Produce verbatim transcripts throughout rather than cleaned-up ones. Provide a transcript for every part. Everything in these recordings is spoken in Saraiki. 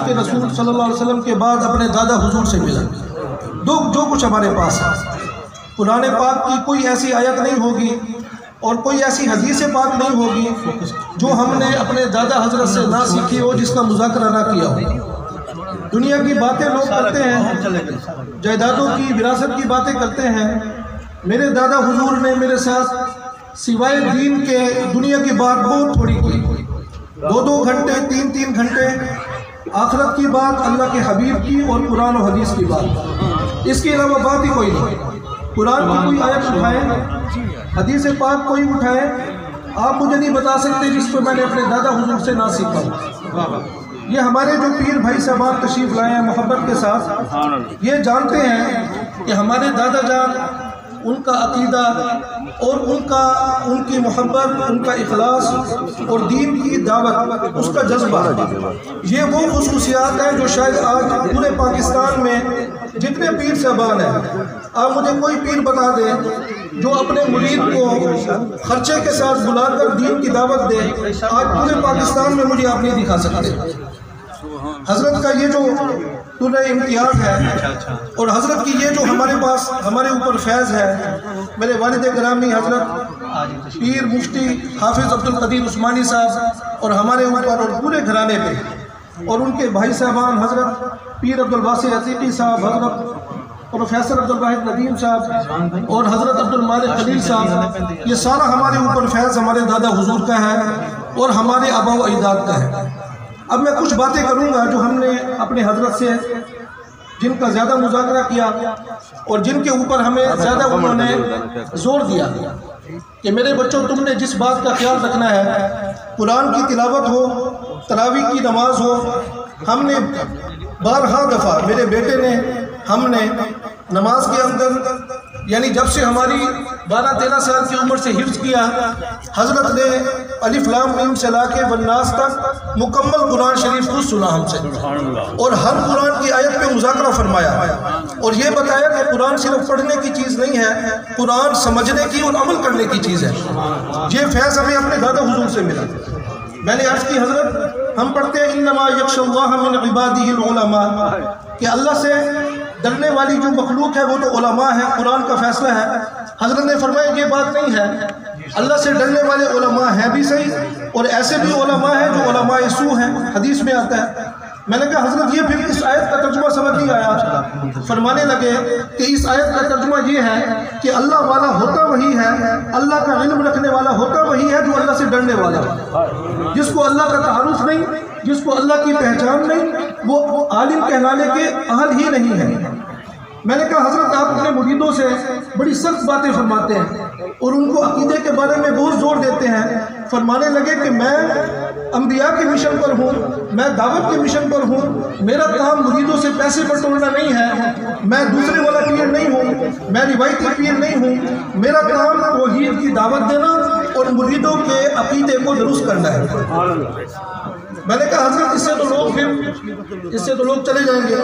کہ رسول صلی اللہ علیہ وسلم کے بعد اپنے دادا حضور سے ملا۔ دو جو کچھ ہمارے پاس ہے، قرآن پاک کی کوئی ایسی آیت نہیں ہوگی اور کوئی ایسی حدیث پاک نہیں ہوگی جو ہم نے اپنے دادا حضرت سے نہ سیکھی ہو، جس کا مذاکرہ نہ کیا ہو۔ دنیا کی باتیں لوگ کرتے ہیں، جائیدادوں کی، وراثت کی باتیں کرتے ہیں۔ میرے دادا حضور نے میرے ساتھ سوائے دین کے دنیا کی بات بہت تھوڑی کی۔ دو دو گھنٹے، تین تین گھنٹے آخرت کی بات، اللہ کے حبیب کی اور قرآن و حدیث کی بات، اس کے علاوہ بات ہی کوئی نہیں۔ قرآن کی کوئی آیت اٹھائیں، حدیث پاک کوئی اٹھائیں، آپ مجھے نہیں بتا سکتے جس کو میں نے اپنے دادا حضور سے نہ سیکھا۔ یہ ہمارے جو پیر بھائی صاحبان تشریف لائے ہیں محبت کے ساتھ، یہ جانتے ہیں کہ ہمارے دادا جان، ان کا عقیدہ اور ان کا، ان کی محبت، ان کا اخلاص اور دین کی دعوت، اس کا جذبہ، یہ وہ خصوصیات ہیں جو شاید آج پورے پاکستان میں جتنے پیر صاحبان ہیں، آپ مجھے کوئی پیر بتا دیں جو اپنے مرید کو خرچے کے ساتھ بلا کر دین کی دعوت دے۔ آج پورے پاکستان میں مجھے آپ نہیں دکھا سکتے۔ حضرت کا یہ جو طلوع امتیاز ہے اور حضرت کی یہ جو ہمارے پاس، ہمارے اوپر فیض ہے، میرے والد گرامی حضرت پیر مفتی حافظ عبد القدیر عثمانی صاحب اور ہمارے اوپر اور پورے گھرانے پہ، اور ان کے بھائی صاحبان حضرت پیر عبد الباسط عتیقی صاحب، حضرت پروفیسر عبد الواحد ندیم صاحب اور حضرت عبد المالک خلیل صاحب، یہ سارا ہمارے اوپر فیض ہمارے دادا حضور کا ہے اور ہمارے آبا و اجداد کا ہے۔ اب میں کچھ باتیں کروں گا جو ہم نے اپنے حضرت سے، جن کا زیادہ مذاکرہ کیا اور جن کے اوپر ہمیں زیادہ انہوں نے زور دیا کہ میرے بچوں، تم نے جس بات کا خیال رکھنا ہے، قرآن کی تلاوت ہو، تراویح کی نماز ہو، ہم نے بارہا دفعہ، میرے بیٹے نے، ہم نے نماز کے اندر، یعنی جب سے ہماری بارہ تیرہ سال کی عمر سے حفظ کیا، حضرت نے الف لام میم سے لا کے والناس تک مکمل قرآن شریف خود سنا ہم سے، اور ہر قرآن کی آیت پہ مذاکرہ فرمایا اور یہ بتایا کہ قرآن صرف پڑھنے کی چیز نہیں ہے، قرآن سمجھنے کی اور عمل کرنے کی چیز ہے۔ یہ فیض ہمیں اپنے دادا حضور سے ملا۔ میں نے عرض کی، حضرت، ہم پڑھتے ہیں انما یخشی اللہ من عبادہ العلماء، کہ اللہ سے ڈرنے والی جو مخلوق ہے وہ تو علماء ہے، قرآن کا فیصلہ ہے۔ حضرت نے فرمایا یہ بات نہیں ہے، اللہ سے ڈرنے والے علماء ہیں بھی صحیح، اور ایسے بھی علماء ہیں جو علماء سوء ہیں، حدیث میں آتا ہے۔ میں نے کہا، حضرت، یہ پھر اس آیت کا ترجمہ سمجھ نہیں آیا۔ فرمانے لگے کہ اس آیت کا ترجمہ یہ ہے کہ اللہ والا ہوتا وہی ہے، اللہ کا علم رکھنے والا ہوتا وہی ہے جو اللہ سے ڈرنے والا ہے۔ جس کو اللہ کا تعارف نہیں، جس کو اللہ کی پہچان نہیں، وہ عالم کہلانے کے اہل ہی نہیں ہے۔ میں نے کہا، حضرت، آپ اپنے مریدوں سے بڑی سخت باتیں فرماتے ہیں اور ان کو عقیدے کے بارے میں بہت زور دیتے ہیں۔ فرمانے لگے کہ میں انبیاء کے مشن پر ہوں، میں دعوت کے مشن پر ہوں، میرا کام مریدوں سے پیسے بٹورنا نہیں ہے، میں دوسرے والا پیر نہیں ہوں، میں روایتی پیر نہیں ہوں، میرا کام توحید کی دعوت دینا اور مریدوں کے عقیدے کو درست کرنا ہے۔ میں نے کہا، حضرت، اس سے تو لوگ پھر، اس سے تو لوگ چلے جائیں گے۔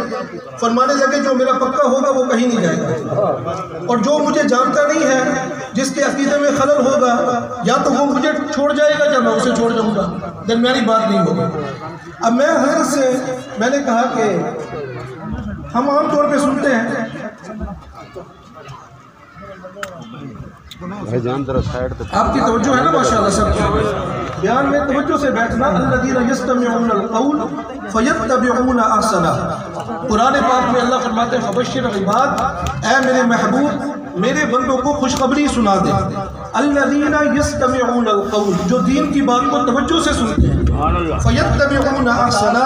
فرمانے لگے، جو میرا پکا ہوگا وہ کہیں نہیں جائے گا، اور جو مجھے جانتا نہیں ہے، جس کے عقیدے میں خلل ہوگا، یا تو وہ مجھے چھوڑ جائے گا یا میں اسے چھوڑ جاؤں گا، درمیانی بات نہیں ہوگی۔ اب میں حضرت سے، میں نے کہا کہ ہم عام طور پہ سنتے ہیں، بھائی جان، ذرا سائیڈ تے۔ آپ کی توجہ ہے نا، ماشاءاللہ، سب بیان میں توجہ سے بیٹھنا۔ الذین یستمعون القول فیتبعون احسنہ۔ قرآن پاک میں اللہ فرماتے ہیں، فبشر عباد، اے میرے محبوب، میرے بندوں کو خوشخبری سنا دے۔ الذین یستمعون القول، جو دین کی بات کو توجہ سے سنتے ہیں، فیتبعون احسنہ،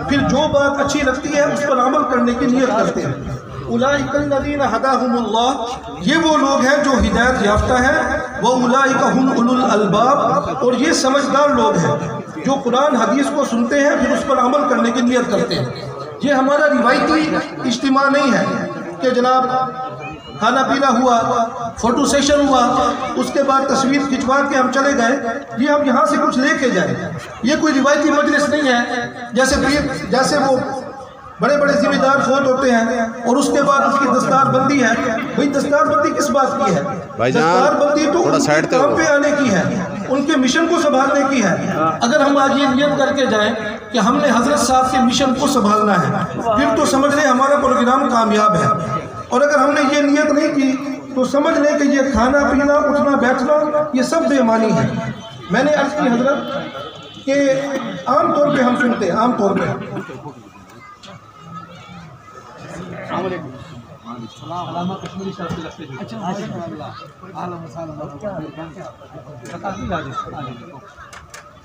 پھر جو بات اچھی لگتی ہے اس پر عمل کرنے کی نیت کرتے ہیں۔ اولئک الذین ھداھم اللہ، یہ وہ لوگ ہیں جو ہدایت یافتہ ہیں، و اولئک ھم اولو الالباب، اور یہ سمجھدار لوگ ہیں جو قرآن حدیث کو سنتے ہیں پھر اس پر عمل کرنے کی نیت کرتے ہیں۔ یہ ہمارا روایتی اجتماع نہیں ہے کہ جناب کھانا پینا ہوا، فوٹو سیشن ہوا، اس کے بعد تصویر کھنچوا کے ہم چلے گئے، یہ ہم یہاں سے کچھ لے کے جائیں۔ یہ کوئی روایتی مجلس نہیں ہے جیسے پیر، جیسے وہ بڑے بڑے ذمہ دار فوت ہوتے ہیں اور اس کے بعد اس کی دستار بندی ہے۔ بھئی، دستار بندی کس بات کی ہے؟ بھائی جان، دستار بندی تو تھوڑا ان کے سائیڈ تے کام ہو۔ پہ آنے کی ہے، ان کے مشن کو سنبھالنے کی ہے۔ اگر ہم آج یہ نیت کر کے جائیں کہ ہم نے حضرت صاحب کے مشن کو سنبھالنا ہے، پھر تو سمجھ لیں ہمارا پروگرام کامیاب ہے۔ اور اگر ہم نے یہ نیت نہیں کی تو سمجھ لیں کہ یہ کھانا پینا، اٹھنا بیٹھنا، یہ سب بے معنی ہے۔ میں نے عرض کی حضرت کہ عام طور پہ ہم سنتے ہیں، عام طور پہ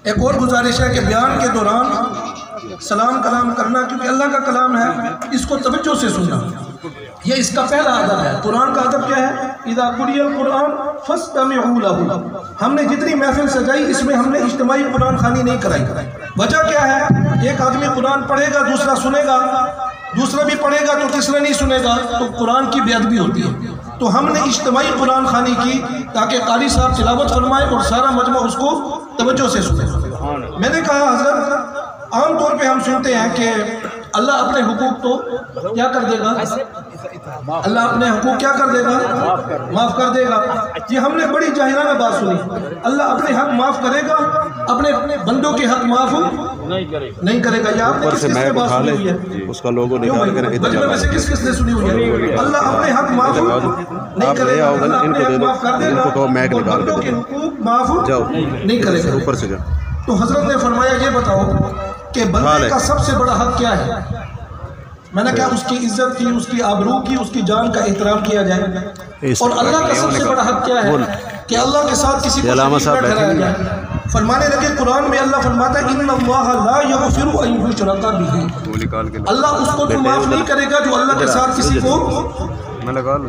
ایک اور گزارش ہے کہ بیان کے دوران سلام کلام کرنا، کیونکہ اللہ کا کلام ہے، اس کو توجہ سے سننا، یہ اس کا پہلا ادب ہے۔ قرآن کا ادب کیا ہے؟ اذا قرئ القرآن فاستمعوا له۔ ہم نے جتنی محفل سجائی، اس میں ہم نے اجتماعی قرآن خوانی نہیں کرائی۔ وجہ کیا ہے؟ ایک آدمی قرآن پڑھے گا، دوسرا سنے گا، دوسرا بھی پڑھے گا تو تیسرا نہیں سنے گا، تو قرآن کی بے ادبی ہوتی ہے۔ تو ہم نے اجتماعی قرآن خوانی کی تاکہ قاری صاحب تلاوت فرمائے اور سارا مجمع اس کو توجہ سے سنے۔ میں نے کہا، حضرت، عام طور پہ ہم سنتے ہیں کہ اللہ اپنے حقوق تو کیا کر دے گا؟ اللہ اپنے حقوق کیا کر دے گا؟ معاف کر دے گا۔ یہ ہم نے بڑی جاہلانہ بات سنی۔ اللہ اپنے حق معاف کرے گا، اپنے بندوں کے حق معاف نہیں کرے گا۔ یہ آپ نے کس کس سے بات سنی ہوئی ہے؟ اس کا لوگو نکال کر ادھر لگا۔ بچپن میں سے کس کس نے سنی ہوئی ہے؟ اللہ اپنے حق معاف نہیں کرے گا، اللہ اپنے حق معاف کر دے گا، اور بندوں کے حقوق معاف نہیں کرے گا۔ اوپر سے جا۔ تو حضرت نے فرمایا، یہ بتاؤ کہ بندے کا سب سے بڑا حق کیا ہے؟ میں نے کہا، اس کی عزت کی، اس کی آبرو کی، اس کی جان کا احترام کیا جائے۔ اور اللہ کا سب سے بڑا حق کیا ہے؟ کہ اللہ کے ساتھ کسی کو شریک نہ ٹھہرایا جائے۔ فرمانے لگے، قرآن میں اللہ فرماتا ہے، ان اللہ لا یغفر ان یشرک بہ۔ اللہ اس کو تو معاف نہیں کرے گا جو اللہ کے ساتھ کسی کو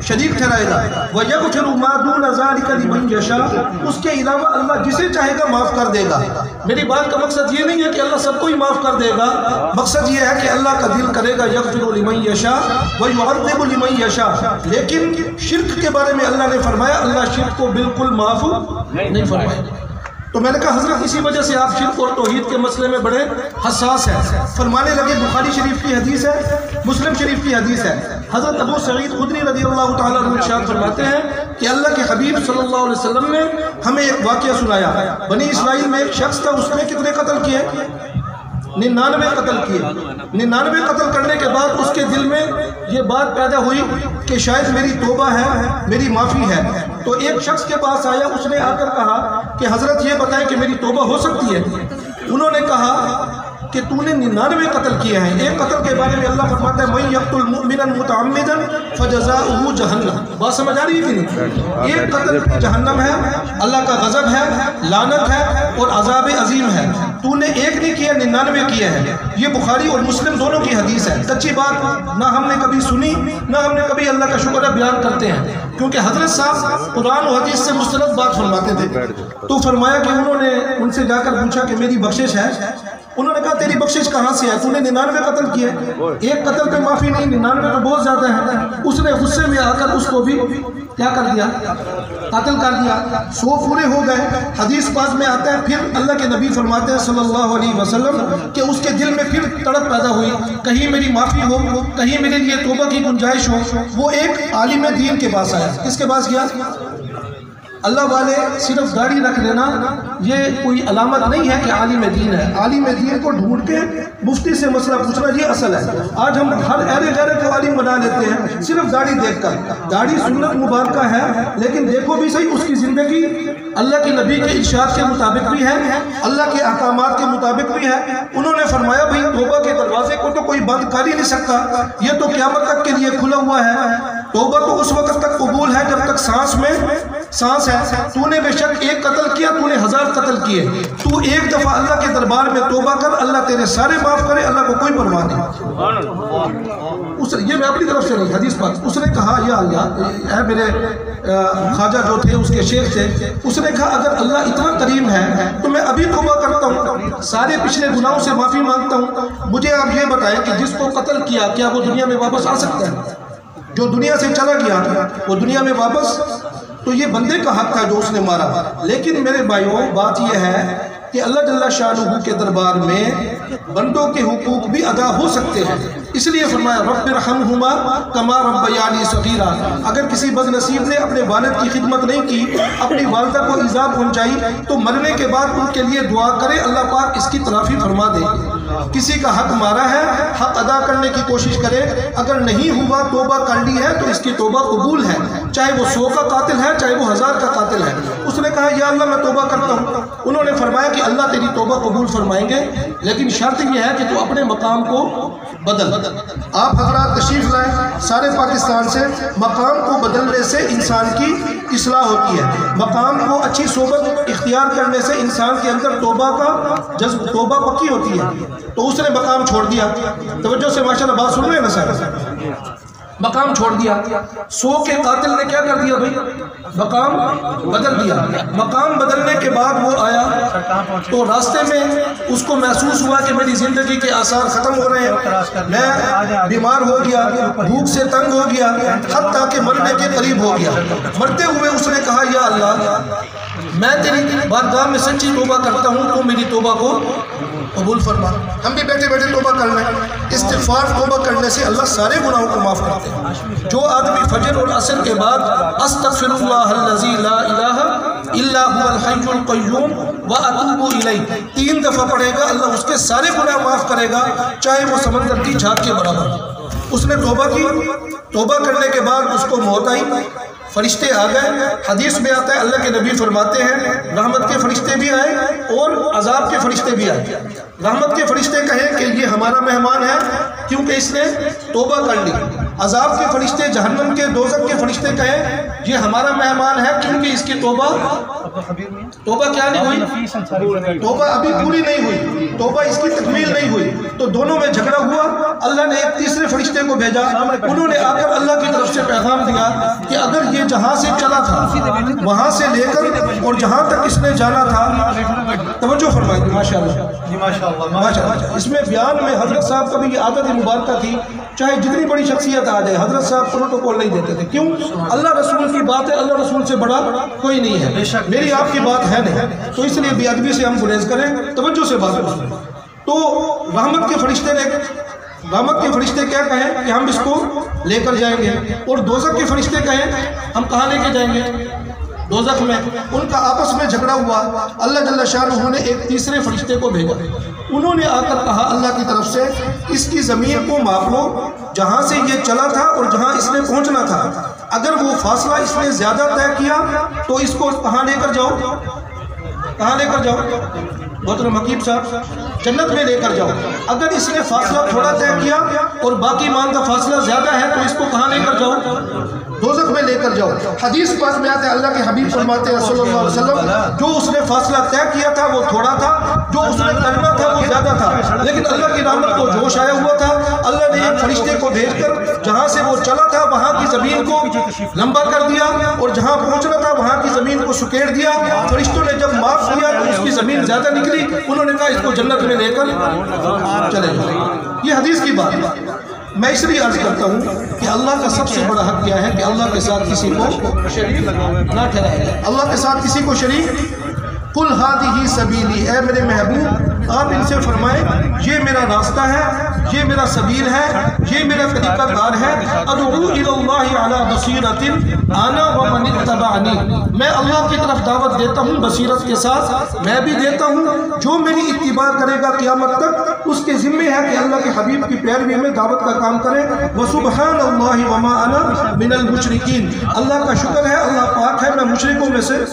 شریک ٹھہرائے گا۔ ویغفر ما دون ذلک لمن یشاء، اس کے علاوہ اللہ جسے چاہے گا معاف کر دے گا۔ میری بات کا مقصد یہ نہیں ہے کہ اللہ سب کو ہی معاف کر دے گا، مقصد یہ ہے کہ اللہ کا دل کرے گا، یغفر لمن یشاء و یعذب لمن یشاء۔ لیکن شرک کے بارے میں اللہ نے فرمایا، اللہ شرک کو بالکل معاف نہیں فرمائے۔ تو میں نے کہا، حضرت، اسی وجہ سے آپ شرک اور توحید کے مسئلے میں بڑے حساس ہیں۔ فرمانے لگے، بخاری شریف کی حدیث ہے، مسلم شریف کی حدیث ہے، حضرت ابو سعید خدری رضی اللہ تعالیٰ عنہ ارشاد فرماتے ہیں کہ اللہ کے حبیب صلی اللہ علیہ وسلم نے ہمیں ایک واقعہ سنایا۔ بنی اسرائیل میں ایک شخص تھا، اس نے کتنے قتل کیے؟ ننانوے قتل کیے۔ ننانوے قتل کرنے کے بعد اس کے دل میں یہ بات پیدا ہوئی کہ شاید میری توبہ ہے، میری معافی ہے۔ تو ایک شخص کے پاس آیا، اس نے آ کر کہا کہ حضرت، یہ بتائیں کہ میری توبہ ہو سکتی ہے؟ انہوں نے کہا کہ تو نے ننانوے قتل کیے ہیں، ایک قتل کے بارے میں اللہ فرماتا ہے، من یقتل مؤمنا متعمدا فجزاؤہ جہنم۔ بات سمجھ آ رہی ہے کہ نہیں؟ ایک قتل پہ جہنم ہے، اللہ کا غضب ہے، لعنت ہے اور عذاب عظیم ہے۔ تو نے ایک نہیں کیا، ننانوے کیے ہیں۔ یہ بخاری اور مسلم دونوں کی حدیث ہے۔ سچی بات نہ ہم نے کبھی سنی، نہ ہم نے کبھی، اللہ کا شکر ہے، بیان کرتے ہیں، کیونکہ حضرت صاحب قرآن و حدیث سے مستند بات فرماتے تھے۔ تو فرمایا کہ انہوں نے ان سے جا کر پوچھا کہ میری بخشش ہے؟ انہوں نے کہا، تیری بخشش کہاں سے ہے؟ تو نے ننانوے قتل کیے، ایک قتل پہ معافی نہیں، ننانوے تو بہت زیادہ ہے۔ اس نے غصے میں آ کر اس کو بھی کیا کر دیا؟ قتل کر دیا۔ سو پورے ہو گئے۔ حدیث پاک میں آتا ہے، پھر اللہ کے نبی فرماتے ہیں صلی اللہ علیہ وسلم کہ اس کے دل میں پھر تڑپ پیدا ہوئی، کہیں میری معافی ہو، کہیں میرے لیے توبہ کی گنجائش ہو۔ وہ ایک عالم دین کے پاس آیا۔ کس کے پاس گیا؟ اللہ والے، صرف داڑھی رکھ لینا یہ کوئی علامت نہیں ہے کہ عالم دین ہے۔ عالم دین کو ڈھونڈ کے مفتی سے مسئلہ پوچھنا، یہ اصل ہے۔ آج ہم ہر ایرے گیرے کو عالم بنا لیتے ہیں صرف داڑھی دیکھ کر۔ داڑھی سنت مبارکہ ہے، لیکن دیکھو بھی صحیح، اس کی زندگی اللہ کے نبی کے ارشاد کے مطابق بھی ہے، اللہ کے احکامات کے مطابق بھی ہے۔ انہوں نے فرمایا، بھائی، توبہ کے دروازے کو تو کوئی بند کر ہی نہیں سکتا، یہ تو قیامت تک کے لیے کھلا ہوا ہے۔ توبہ تو اس وقت تک قبول ہے جب تک سانس میں سانس ہے۔ تو نے بے شک ایک قتل کیا، تو نے ہزار قتل کیے۔ تو ایک دفعہ اللہ کے دربار میں توبہ کر، اللہ تیرے سارے معاف کرے، اللہ کو کوئی پرواہ نہیں۔ اس، یہ میں اپنی طرف سے نہیں، حدیث پاک۔ اس نے کہا، یا اللہ، اے میرے، آ، خواجہ جو تھے، اس کے شیخ تھے، اس نے کہا، اگر اللہ اتنا کریم ہے تو میں ابھی توبہ کرتا ہوں، سارے پچھلے گناہوں سے معافی مانگتا ہوں، مجھے آپ یہ بتائیں کہ جس کو قتل کیا، کیا وہ دنیا میں واپس آ سکتا ہے؟ جو دنیا سے چلا گیا، وہ دنیا میں واپس، تو یہ بندے کا حق تھا جو اس نے مارا۔ لیکن میرے بھائیوں، بات یہ ہے کہ اللہ جل شانہ کے دربار میں بندوں کے حقوق بھی ادا ہو سکتے ہیں۔ اس لیے فرمایا، رب ارحمہما کما ربیانی صغیرا۔ اگر کسی بد نصیب نے اپنے والد کی خدمت نہیں کی، اپنی والدہ کو ایذا پہنچائی، تو مرنے کے بعد ان کے لیے دعا کرے، اللہ پاک اس کی تلافی فرما دے۔ کسی کا حق مارا ہے، حق ادا کرنے کی کوشش کرے، اگر نہیں ہوا، توبہ کر لی ہے تو اس کی توبہ قبول ہے، چاہے وہ سو کا قاتل ہے، چاہے وہ ہزار کا قاتل ہے۔ اس نے کہا، یا اللہ، میں توبہ کرتا ہوں۔ انہوں نے فرمایا کہ اللہ تیری توبہ قبول فرمائیں گے، لیکن شرط یہ ہے کہ تو اپنے مقام کو بدل۔ آپ حضرات تشریف لائیں، سارے پاکستان سے مقام کو بدلنے سے انسان کی اصلاح ہوتی ہے، مقام کو اچھی صحبت اختیار کرنے سے انسان کے اندر توبہ کا جذب، توبہ پکی ہوتی ہے۔ تو اس نے مقام چھوڑ دیا۔ توجہ سے ماشاءاللہ بات سن رہے ہیں نا سارے؟ مقام چھوڑ دیا۔ سو کے قاتل نے کیا کر دیا بھائی؟ مقام بدل دیا۔ مقام بدلنے کے بعد وہ آیا تو راستے میں اس کو محسوس ہوا کہ میری زندگی کے آثار ختم ہو رہے ہیں، میں بیمار ہو گیا، بھوک سے تنگ ہو گیا، حتیٰ کہ مرنے کے قریب ہو گیا۔ مرتے ہوئے اس نے کہا، یا اللہ، میں تیری بارگاہ میں سچی توبہ کرتا ہوں، تو میری توبہ کو قبول فرما۔ ہم بھی بیٹھے بیٹھے توبہ کر لیں۔ استغفار، توبہ کرنے سے اللہ سارے گناہوں کو معاف کرتے ہیں۔ جو آدمی فجر اور عصر کے بعد استغفر اللہ الذی لا الہ الا هو الحی القیوم واتوب الیہ تین دفعہ پڑھے گا، اللہ اس کے سارے گناہ معاف کرے گا، چاہے وہ سمندر کی جھاگ کے برابر ہو۔ اس نے توبہ کی، توبہ کرنے کے بعد اس کو موت آئی، فرشتے آ گئے۔ حدیث میں آتا ہے، اللہ کے نبی فرماتے ہیں، رحمت کے فرشتے بھی آئے اور عذاب کے فرشتے بھی آئے۔ رحمت کے فرشتے کہیں کہ یہ ہمارا مہمان ہے، کیونکہ اس نے توبہ کر لی۔ عذاب کے فرشتے، جہنم کے، دوزخ کے فرشتے کہیں، یہ ہمارا مہمان ہے، کیونکہ اس کی توبہ، توبہ کیا نہیں ہوئی؟ توبہ ابھی پوری نہیں ہوئی، توبہ اس کی تکمیل نہیں ہوئی۔ تو دونوں میں جھگڑا ہوا، اللہ نے ایک تیسرے فرشتے کو بھیجا، انہوں نے آ کر اللہ کی طرف سے پیغام دیا کہ اگر یہ جہاں سے چلا تھا، وہاں سے لے کر اور جہاں تک اس نے جانا تھا، توجہ فرمائیں، ماشاءاللہ۔ جی، ماشاءاللہ، ماشاءاللہ۔ اس میں بیان میں حضرت صاحب کا بھی یہ عادت مبارکہ تھی، چاہے جتنی بڑی شخصیت آ جائے، حضرت صاحب پروٹوکول نہیں دیتے تھے۔ کیوں؟ اللہ رسول کی بات ہے، اللہ رسول سے بڑا کوئی نہیں ہے۔ میری آپ کی بات ہے نہیں، تو اس لیے بے ادبی سے ہم گریز کریں، توجہ سے بات کریں۔ تو رحمت کے فرشتے نے، رحمت کے فرشتے کیا کہیں کہ ہم اس کو لے کر جائیں گے، اور دوزخ کے فرشتے کہیں، ہم کہاں لے کے جائیں گے؟ دوزخ میں۔ ان کا آپس میں جھگڑا ہوا، اللہ جل شانہ نے ایک تیسرے فرشتے کو بھیجا، انہوں نے آ کر کہا اللہ کی طرف سے، اس کی زمین کو ماپ لو، جہاں سے یہ چلا تھا اور جہاں اس نے پہنچنا تھا، اگر وہ فاصلہ اس نے زیادہ طے کیا تو اس کو کہاں لے کر جاؤ؟ کہاں لے کر جاؤ؟ محترم حکیم صاحب، جنت میں لے کر جاؤ۔ اگر اس نے فاصلہ تھوڑا طے کیا اور باقی مال کا فاصلہ زیادہ ہے تو اس کو کہاں لے کر جاؤ؟ دوزخ میں لے کر جاؤ۔ حدیث پاک میں آتا ہے، اللہ کے حبیب فرماتے ہیں صلی اللہ علیہ وسلم، جو اس نے فاصلہ طے کیا تھا وہ تھوڑا تھا، جو اس نے کرنا تھا وہ زیادہ تھا، لیکن اللہ کی رحمت کو جوش آیا ہوا تھا، اللہ نے ایک فرشتے کو بھیج کر جہاں سے وہ چلا تھا وہاں کی زمین کو لمبا کر دیا، اور جہاں پہنچنا تھا وہاں کی زمین کو سکیڑ دیا۔ فرشتوں نے جب ماپ کیا تو اس کی زمین زیادہ نکلی، انہوں نے کہا، اس کو جنت میں لے کر چلے جاؤ۔ یہ حدیث کی بات ہے۔ میں اس لیے عرض کرتا ہوں کہ اللہ کا سب سے بڑا حق کیا ہے کہ اللہ کے ساتھ کسی کو شریک نہ ٹھہرایا جائے۔ اللہ کے ساتھ کسی کو شریک، قل هذه سبيلي، اے میرے محبوب، آپ ان سے فرمائیں، یہ میرا راستہ ہے، یہ میرا سبیل ہے، یہ میرا طریقہ کار ہے، ادعو الی اللہ علی بصیرۃ انا ومن اتبعنی، میں اللہ کی طرف دعوت دیتا ہوں بصیرت کے ساتھ، میں بھی دیتا ہوں، جو میری اتباع کرے گا قیامت تک، اس کے ذمے ہے کہ اللہ کے حبیب کی پیروی میں دعوت کا کام کرے۔ وسبحان اللہ وما انا من المشرکین، اللہ کا شکر ہے، اللہ پاک ہے، میں مشرکوں میں سے۔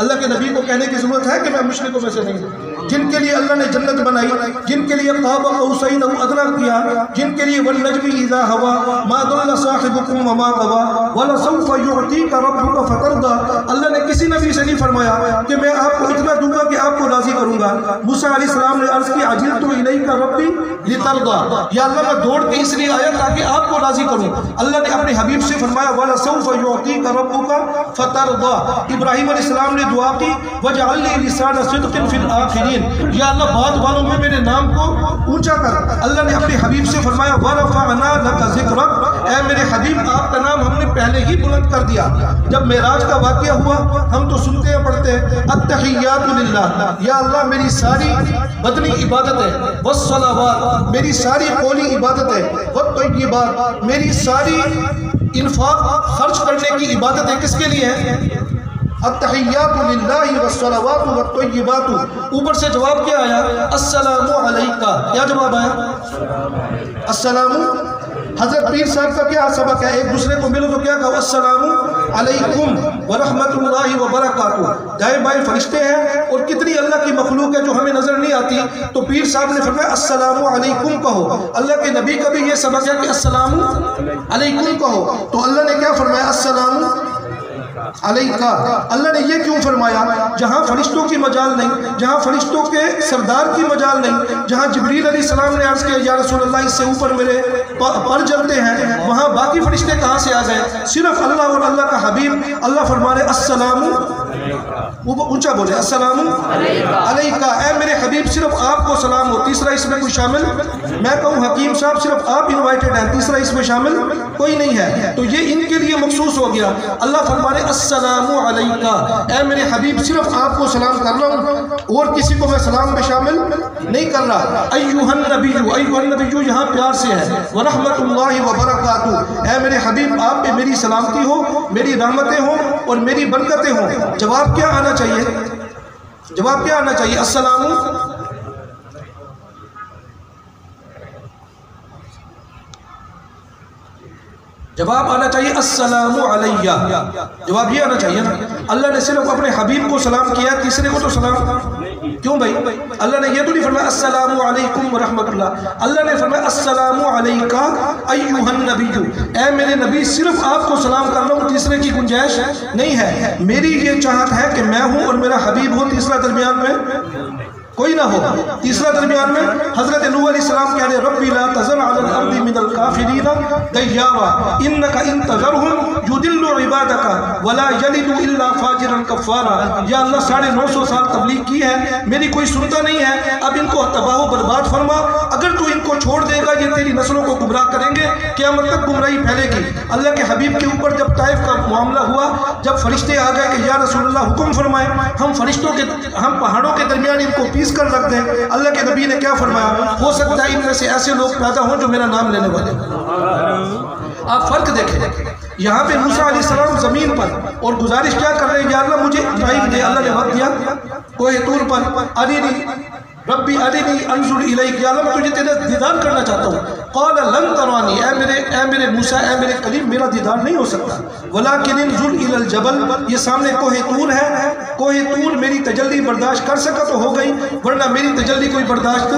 اللہ کے نبی کو کہنے کی ضرورت ہے کہ میں مشرکوں میں سے نہیں ہوں؟ جن کے لیے اللہ نے جنت بنائی، جن کے لیے قاب قوسین او ادنی کیا، جن کے لیے والنجم اذا هوى ما ضل صاحبكم وما غوى ولسوف يعطيك ربك فترضى، اللہ نے کسی نبی سے نہیں فرمایا کہ میں آپ کو اتنا دوں گا کہ آپ کو راضی کروں گا۔ موسیٰ علیہ السلام نے عرض کی، عجلت الیک ربی لترضی، یا اللہ، میں دوڑ کے اس لیے آیا تاکہ آپ کو راضی کروں۔ اللہ نے اپنے حبیب سے فرمایا، ولسوف يعطيك ربك فترضى۔ ابراہیم علیہ السلام نے دعا کی، واجعل لي لسان صدق في الآخرين، یا اللہ، بعد والوں میں میرے نام کو اونچا کر۔ اللہ نے اپنے حبیب سے فرمایا، "ورفعنا لک ذکرک"، اے میرے حبیب، آپ کا نام ہم نے پہلے ہی بلند کر دیا۔ جب معراج کا واقعہ ہوا، ہم تو سنتے ہیں، پڑھتے ہیں، "التحیات للہ"، یا اللہ، میری ساری بدنی عبادت ہے، "والصلوات"، میری ساری قولی عبادت ہے، "والطیبات"، میری ساری انفاق خرچ کرنے کی عبادت ہے۔ کس کے لیے ہے؟ التحیات للہ والصلوات والطیبات۔ اوپر سے جواب کیا آیا؟ السلام علیکہ۔ کیا جواب آیا؟ السلام۔ حضرت پیر صاحب کا کیا سبق ہے؟ ایک دوسرے کو ملو تو کیا کہو؟ السلام علیکم ورحمۃ اللہ وبرکاتہ۔ دائیں بائیں فرشتے ہیں اور کتنی اللہ کی مخلوق ہے جو ہمیں نظر نہیں آتی، تو پیر صاحب نے فرمایا، "السلام علیکم" کہو۔ اللہ کے نبی کا بھی یہ سبق ہے کہ "السلام علیکم" کہو، تو اللہ نے کیا فرمایا؟ "السلام علیکہ"۔ اللہ نے یہ کیوں فرمایا؟ جہاں فرشتوں کی مجال نہیں، جہاں فرشتوں کے سردار کی مجال نہیں، جہاں جبریل علیہ السلام نے عرض کیا، "یا رسول اللہ، اس سے اوپر میرے پ-، پر جلتے ہیں"، وہاں باقی فرشتے کہاں سے آ گئے؟ صرف اللہ اور اللہ کا حبیب۔ اللہ فرما رہے، "السلام"، وہ اونچا بولے، "السلام علیکہ"، اے میرے حبیب، صرف آپ کو سلام ہو، تیسرا اس میں کوئی شامل؟ میں کہوں، "حکیم صاحب، صرف آپ انوائٹڈ ہیں"، تیسرا اس میں شامل کوئی نہیں ہے۔ تو یہ ان کے لیے مخصوص ہو گیا۔ اللہ فرما رہے، "السلام علیکہ"، اے میرے حبیب، صرف آپ کو سلام کر رہا ہوں، اور کسی کو میں سلام میں شامل نہیں کر رہا۔ "ایھا النبی"، "ایھا النبی" یہاں پیار سے ہے، "ورحمۃ اللہ وبرکاتہ"، اے میرے حبیب، آپ پہ میری سلامتی ہو، میری رحمتیں ہوں اور میری برکتیں ہوں۔ جواب کیا آنا چاہیے؟ جواب کیا آنا چاہیے؟ السلام۔ جواب آنا چاہیے، "السلام علیہ"۔ جواب یہ آنا چاہیے نا۔ اللہ نے صرف اپنے حبیب کو سلام کیا، تیسرے کو تو سلام کیوں بھائی؟ اللہ نے یہ تو نہیں فرمایا، "السلام علیکم ورحمۃ اللہ"۔ اللہ نے فرمایا، "السلام علیکہ ایھا النبی"، اے میرے نبی، صرف آپ کو سلام کر رہا ہوں، تیسرے کی گنجائش نہیں ہے۔ میری یہ چاہت ہے کہ میں ہوں اور میرا حبیب ہو، تیسرا درمیان میں کوئی نہ ہو۔ تیسرا درمیان میں حضرت نوح علیہ السلام کہہ رہے، "رب لا تذر علی الارض من الکافرین دیارا انک ان تذرہم یضلوا عبادک ولا یلدوا الا فاجرا کفارا"۔ یا اللہ، ساڑھے نو سو سال تبلیغ کی ہے، میری کوئی سنتا نہیں ہے، اب ان کو تباہ و برباد فرما، اگر تو ان کو چھوڑ دے گا، یہ تیری نسلوں کو گمراہ کریں گے، قیامت تک گمراہی پھیلے گی۔ اللہ کے حبیب کے اوپر جب طائف کا معاملہ ہوا، جب فرشتے آ گئے کہ یا رسول اللہ، حکم فرمائیں، ہم فرشتوں کے ہم پہاڑوں کے درمیان ان کو پیس کر رکھ دیں۔ اللہ کے نبی نے کیا فرمایا؟ ہو سکتا ہے ان میں سے ایسے لوگ پیدا ہوں جو میرا نام لینے والے ہوں۔ آپ فرق دیکھیں، یہاں پہ موسیٰ علیہ السلام زمین پر اور گزارش کیا کر رہے ہیں؟ یا اللہ، مجھے ٹائم دے۔ اللہ نے وقت دیا، کوہ طور پر، ارینی ربی ارینی انظر الیک، یا اللہ، میں تجھے تیرا دیدار کرنا چاہتا ہوں۔ قال لن ترانی، اے میرے، اے میرے موسیٰ، اے میرے کلیم، میرا دیدار نہیں ہو سکتا۔ ولکن انظر الی الجبل، یہ سامنے کوہ طور ہے، کوہ طور میری تجلی برداشت کر سکا تو ہو گئی، ورنہ میری تجلی کوئی برداشت۔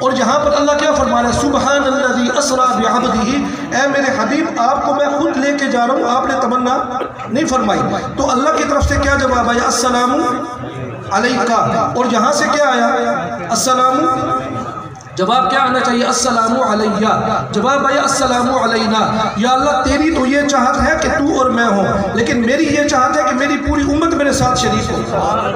اور یہاں پر اللہ کیا فرما رہا ہے؟ سبحان الذی اسری بعبدہ، اے میرے حبیب، آپ کو میں خود لے کے جا رہا ہوں، آپ نے تمنا نہیں فرمائی۔ تو اللہ کی طرف سے کیا جواب آیا؟ السلام علیکہ۔ اور یہاں سے کیا آیا؟ السلام۔ جواب کیا آنا چاہیے؟ السلام علیہ۔ جواب آیا، السلام علینا۔ یا اللہ، تیری تو یہ چاہت ہے کہ تو اور میں ہوں، لیکن میری یہ چاہت ہے کہ میری پوری امت میرے ساتھ شریک ہو۔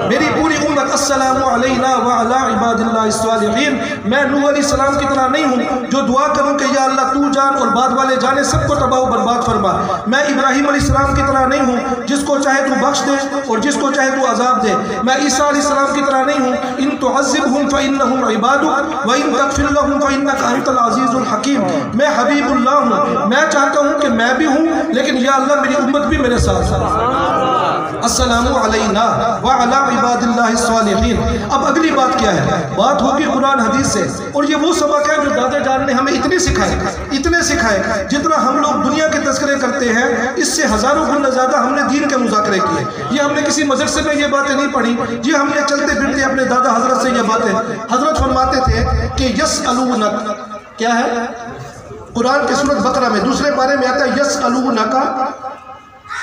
میری پوری امت، السلام علینا وعلی عباد اللہ الصالحین۔ میں نوح علیہ السلام کی طرح نہیں ہوں جو دعا کروں کہ یا اللہ، تو جان اور بعد والے جانے، سب کو تباہ و برباد فرما۔ میں ابراہیم علیہ السلام کی طرح نہیں ہوں، جس کو چاہے تو بخش دے اور جس کو چاہے تو عذاب دے۔ میں عیسیٰ علیہ السلام کی طرح نہیں ہوں، ان تعذبهم فانهم عبادک وان تغفر لهم فانک انت العزیز الحکیم۔ میں حبیب اللہ ہوں، میں چاہتا ہوں کہ میں بھی ہوں، لیکن یا اللہ، میری امت بھی میرے ساتھ ہے۔ السلام علینا وعلی عباد اللہ الصالحین۔ اب اگلی بات کیا ہے؟ بات ہوگی قرآن حدیث سے، اور یہ وہ سبق ہے جو دادا جان نے ہمیں اتنے سکھائے، اتنے سکھائے، جتنا ہم لوگ دنیا کے تذکرے کرتے ہیں، اس سے ہزاروں گنا زیادہ ہم نے دین کے مذاکرے کیے۔ یہ ہم نے کسی مدرسے میں یہ باتیں نہیں پڑھی، یہ ہم نے چلتے پھرتے اپنے دادا حضرت سے یہ باتیں۔ حضرت فرماتے تھے کہ یسألونک، کیا ہے؟ قرآن کی سورۃ بقرہ میں دوسرے پارے میں آتا ہے، یسألونک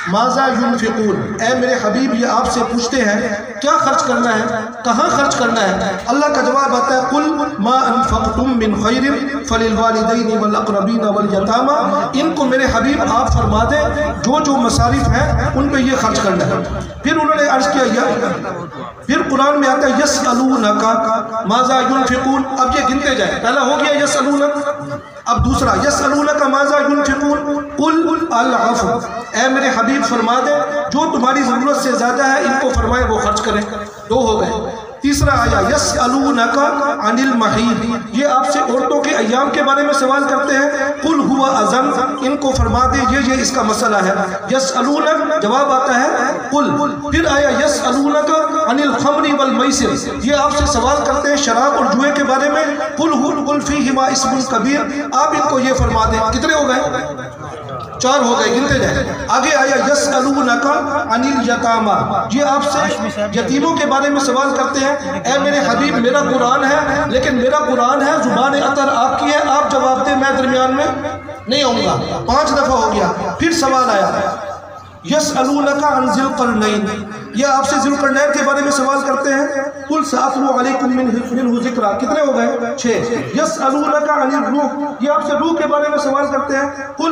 ماذا ينفقون، اے میرے حبیب، یہ آپ سے پوچھتے ہیں کیا خرچ کرنا ہے، کہاں خرچ کرنا ہے۔ اللہ کا جواب آتا ہے، قل ما انفقتم من خیر فللوالدین والاقربین والیتامی۔ ان کو میرے حبیب آپ فرما دیں، جو جو مصارف ہیں ان پہ یہ خرچ کرنا ہے۔ پھر انہوں نے عرض کیا، یا پھر قرآن میں آتا ہے، یسألونک ماذا ینفقون۔ اب یہ گنتے جائیں، پہلا ہو گیا یسألونک، اب دوسرا، یسألونک ماذا ینفقون قل العفو۔ اے میرے حبیب، فرما دے جو تمہاری ضرورت سے زیادہ ہے، ان کو فرمائے وہ خرچ کریں۔ دو ہو گئے۔ تیسرا آیا، یسألونک عن المحیض، یہ آپ سے عورتوں کے ایام کے بارے میں سوال کرتے ہیں، قل هو اذی، ان کو فرما دے یہ یہ اس کا مسئلہ ہے۔ یسألونک، جواب آتا ہے قل۔ پھر آیا، یسألونک عن الخمر والمیسر، یہ آپ سے سوال کرتے ہیں شراب اور جوئے کے بارے میں، قل هو، قل فیہما اثم کبیر، آپ ان کو یہ فرما دیں۔ کتنے ہو گئے؟ چار ہو گئے، گنتے جائیں۔ آگے آیا، یسألونک عن الیتامی، یہ آپ سے یتیموں کے بارے میں سوال کرتے ہیں۔ اے میرے حبیب، میرا قرآن ہے، لیکن میرا قرآن ہے، زبان اطہر آپ کی ہے، آپ جواب دیں، میں درمیان میں نہیں آؤں گا۔ پانچ دفعہ ہو گیا۔ پھر سوال آیا، یسألونک عن ذی القرنین، یہ آپ سے ذوالقرنین کے بارے میں سوال کرتے ہیں، قل سأتلو علیکم منہ، منہ ذکرا۔ کتنے ہو گئے؟ چھ۔ یسألونک عن الروح، یہ آپ سے روح کے بارے میں سوال کرتے ہیں، قل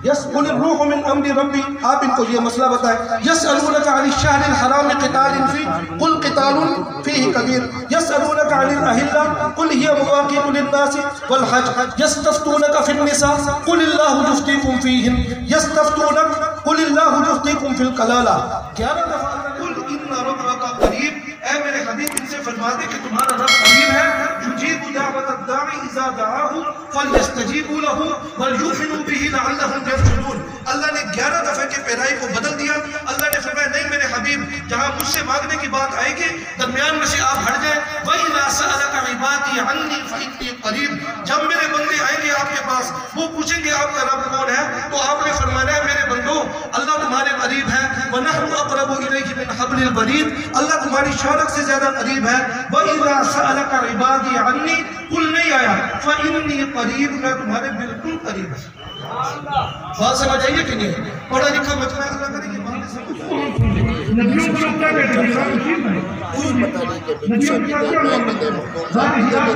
یس، قل الروح من امر ربی، آپ ان کو یہ مسئلہ بتائیں۔ یسألونک عن الشہر الحرام قتال فیہ، قل قتال فیہ کبیر۔ یسألونک عن الاہلہ، قل ہی مواقیت للناس والحج۔ یستفتونک فی النساء، قل اللہ یفتیکم فیہن۔ یستفتونک، قل اللہ یفتیکم فی الکلالہ۔ گیارہ دفعہ، قل ان ربک قریب، اے میرے حبیب، ان سے فرما دے کہ تمہارا رب قریب ہے، یجیب دعوت الداع اذا دعاہ، فلیستجیبوا لہ ولیؤمنوا بہ لعلہم یرشدون۔ اللہ نے گیارہ دفعے کے پیرائی کو بدل دیا۔ اللہ نے فرمایا، نہیں میرے حبیب، جہاں مجھ سے مانگنے کی بات آئے گی، درمیان میں سے آپ ہٹ جائیں۔ وَإِذَا سَأَلَكَ عِبَادِي عَنِّي فَإِنِّي قَرِيبٌ، جب میرے بندے آئیں گے آپ کے پاس، وہ پوچھیں گے آپ کا رب کون ہے، تو آپ نے فرمانا ہے، میرے بندو، اللہ تمہارے قریب ہے۔ وَنَحْنُ أَقْرَبُ إِلَيْهِ مِنْ حَبْلِ الْوَرِيدِ، اللہ تمہاری شارک سے زیادہ قریب ہے۔ وَإِذَا سَأَلَكَ عِبَادِي عَنِّي، قل نہیں آیا، فَإِنِّي قَرِيبٌ، میں تمہارے بالکل قریب ہوں۔ بات سمجھ آئی ہے کہ نہیں؟ پڑھا لکھا مجمع اللہ کرے، یہ بات سمجھ۔ نبیوں کا کیا کہتے ہیں؟ نبیوں کا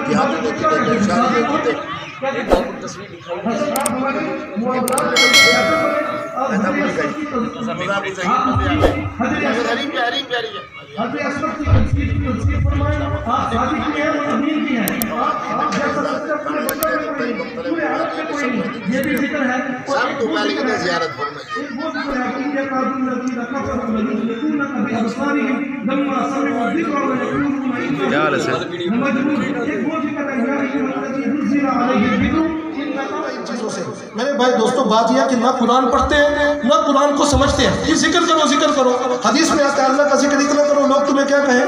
کیا؟ حضرت آپ ہمارے معاملات میں کیسے بنے؟ آپ حضرت اشرف کی، حضرت اشرف کی، حضرت اشرف کی تنصیب، تنصیب فرمائے۔ آپ صادق بھی ہیں اور امین بھی ہیں۔ آپ، آپ جیسا سچا پورے بشر میں کوئی نہیں، پورے عرب میں کوئی نہیں۔ یہ بھی ذکر ہے۔ اور سب ایک تو وہ پہلے ذکر ہے، زیارت فرمائی۔ ایک وہ ذکر ہے، ان یکاد الذین کفروا لیزلقونک بابصارہم لما سمعوا الذکر ویقولون انہ لمجنون۔ ایک وہ ذکر ہے، یا ایھا الذی نزل علیہ الذکر انک، ان چیزوں سے۔ میرے بھائی دوستو، بات یہ ہے کہ نہ قرآن پڑھتے ہیں، نہ قرآن کو سمجھتے ہیں۔ یہ ذکر کرو، ذکر کرو۔ حدیث میں آتا ہے، اللہ کا ذکر اتنا کرو، لوگ تمہیں کیا کہیں؟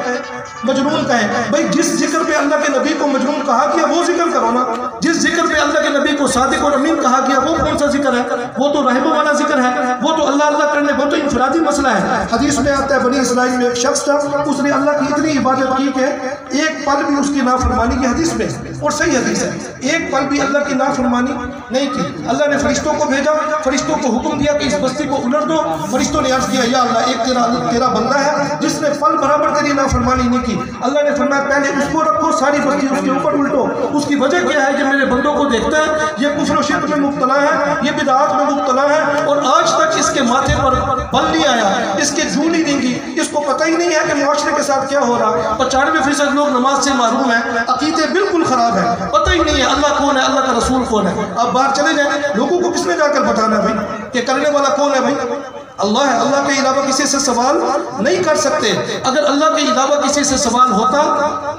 مجنون کہیں۔ بھائی، جس ذکر پہ اللہ کے نبی کو مجنون کہا گیا، وہ ذکر کرو نا۔ جس ذکر پہ اللہ کے نبی کو صادق اور امین کہا گیا، وہ کون سا ذکر ہے؟ وہ تو رہبوں والا ذکر ہے، وہ تو اللہ اللہ کرنے، وہ تو انفرادی مسئلہ ہے۔ حدیث میں آتا ہے، بنی اسرائیل میں ایک شخص تھا، اس نے اللہ کی اتنی عبادت کی کہ ایک پل بھی اس کی نافرمانی کی، حدیث میں، اور صحیح حدیث ہے، ایک پل بھی اللہ کی نافرمانی نہیں کی۔ اللہ نے فرشتوں کو بھیجا، فرشتوں کو حکم دیا کہ اس بستی کو الٹ دو۔ فرشتوں نے عرض کیا، یا اللہ، ایک تیرا، تیرا بندہ ہے جس نے پل برابر تیری نافرمانی نہیں کی۔ اللہ نے فرمایا، پہلے اس کو رکھو، ساری بستی اس کے اوپر الٹو۔ اس کی وجہ کیا ہے؟ یہ میرے بندوں کو دیکھتا ہے، یہ کفر و شرک میں مبتلا ہے، یہ بدعات میں مبتلا ہے، اور آج تک اس کے ماتھے پر بل نہیں آیا، اس کے جھولی نہیں گئی۔ اس کو پتہ ہی نہیں ہے کہ معاشرے کے ساتھ کیا ہو رہا ہے۔ پچانوے فیصد لوگ نماز سے محروم ہیں، عقیدے بالکل خراب ہیں، پتہ ہی نہیں ہے اللہ کون ہے، اللہ کا رسول کون ہے۔ آپ باہر چلے جائیں، لوگوں کو کس نے جا کر بتانا ہے بھائی کہ کرنے والا کون ہے بھائی؟ اللہ ہے، اللہ کے علاوہ کسی سے سوال نہیں کر سکتے۔ اگر اللہ کے علاوہ کسی سے سوال ہوتا،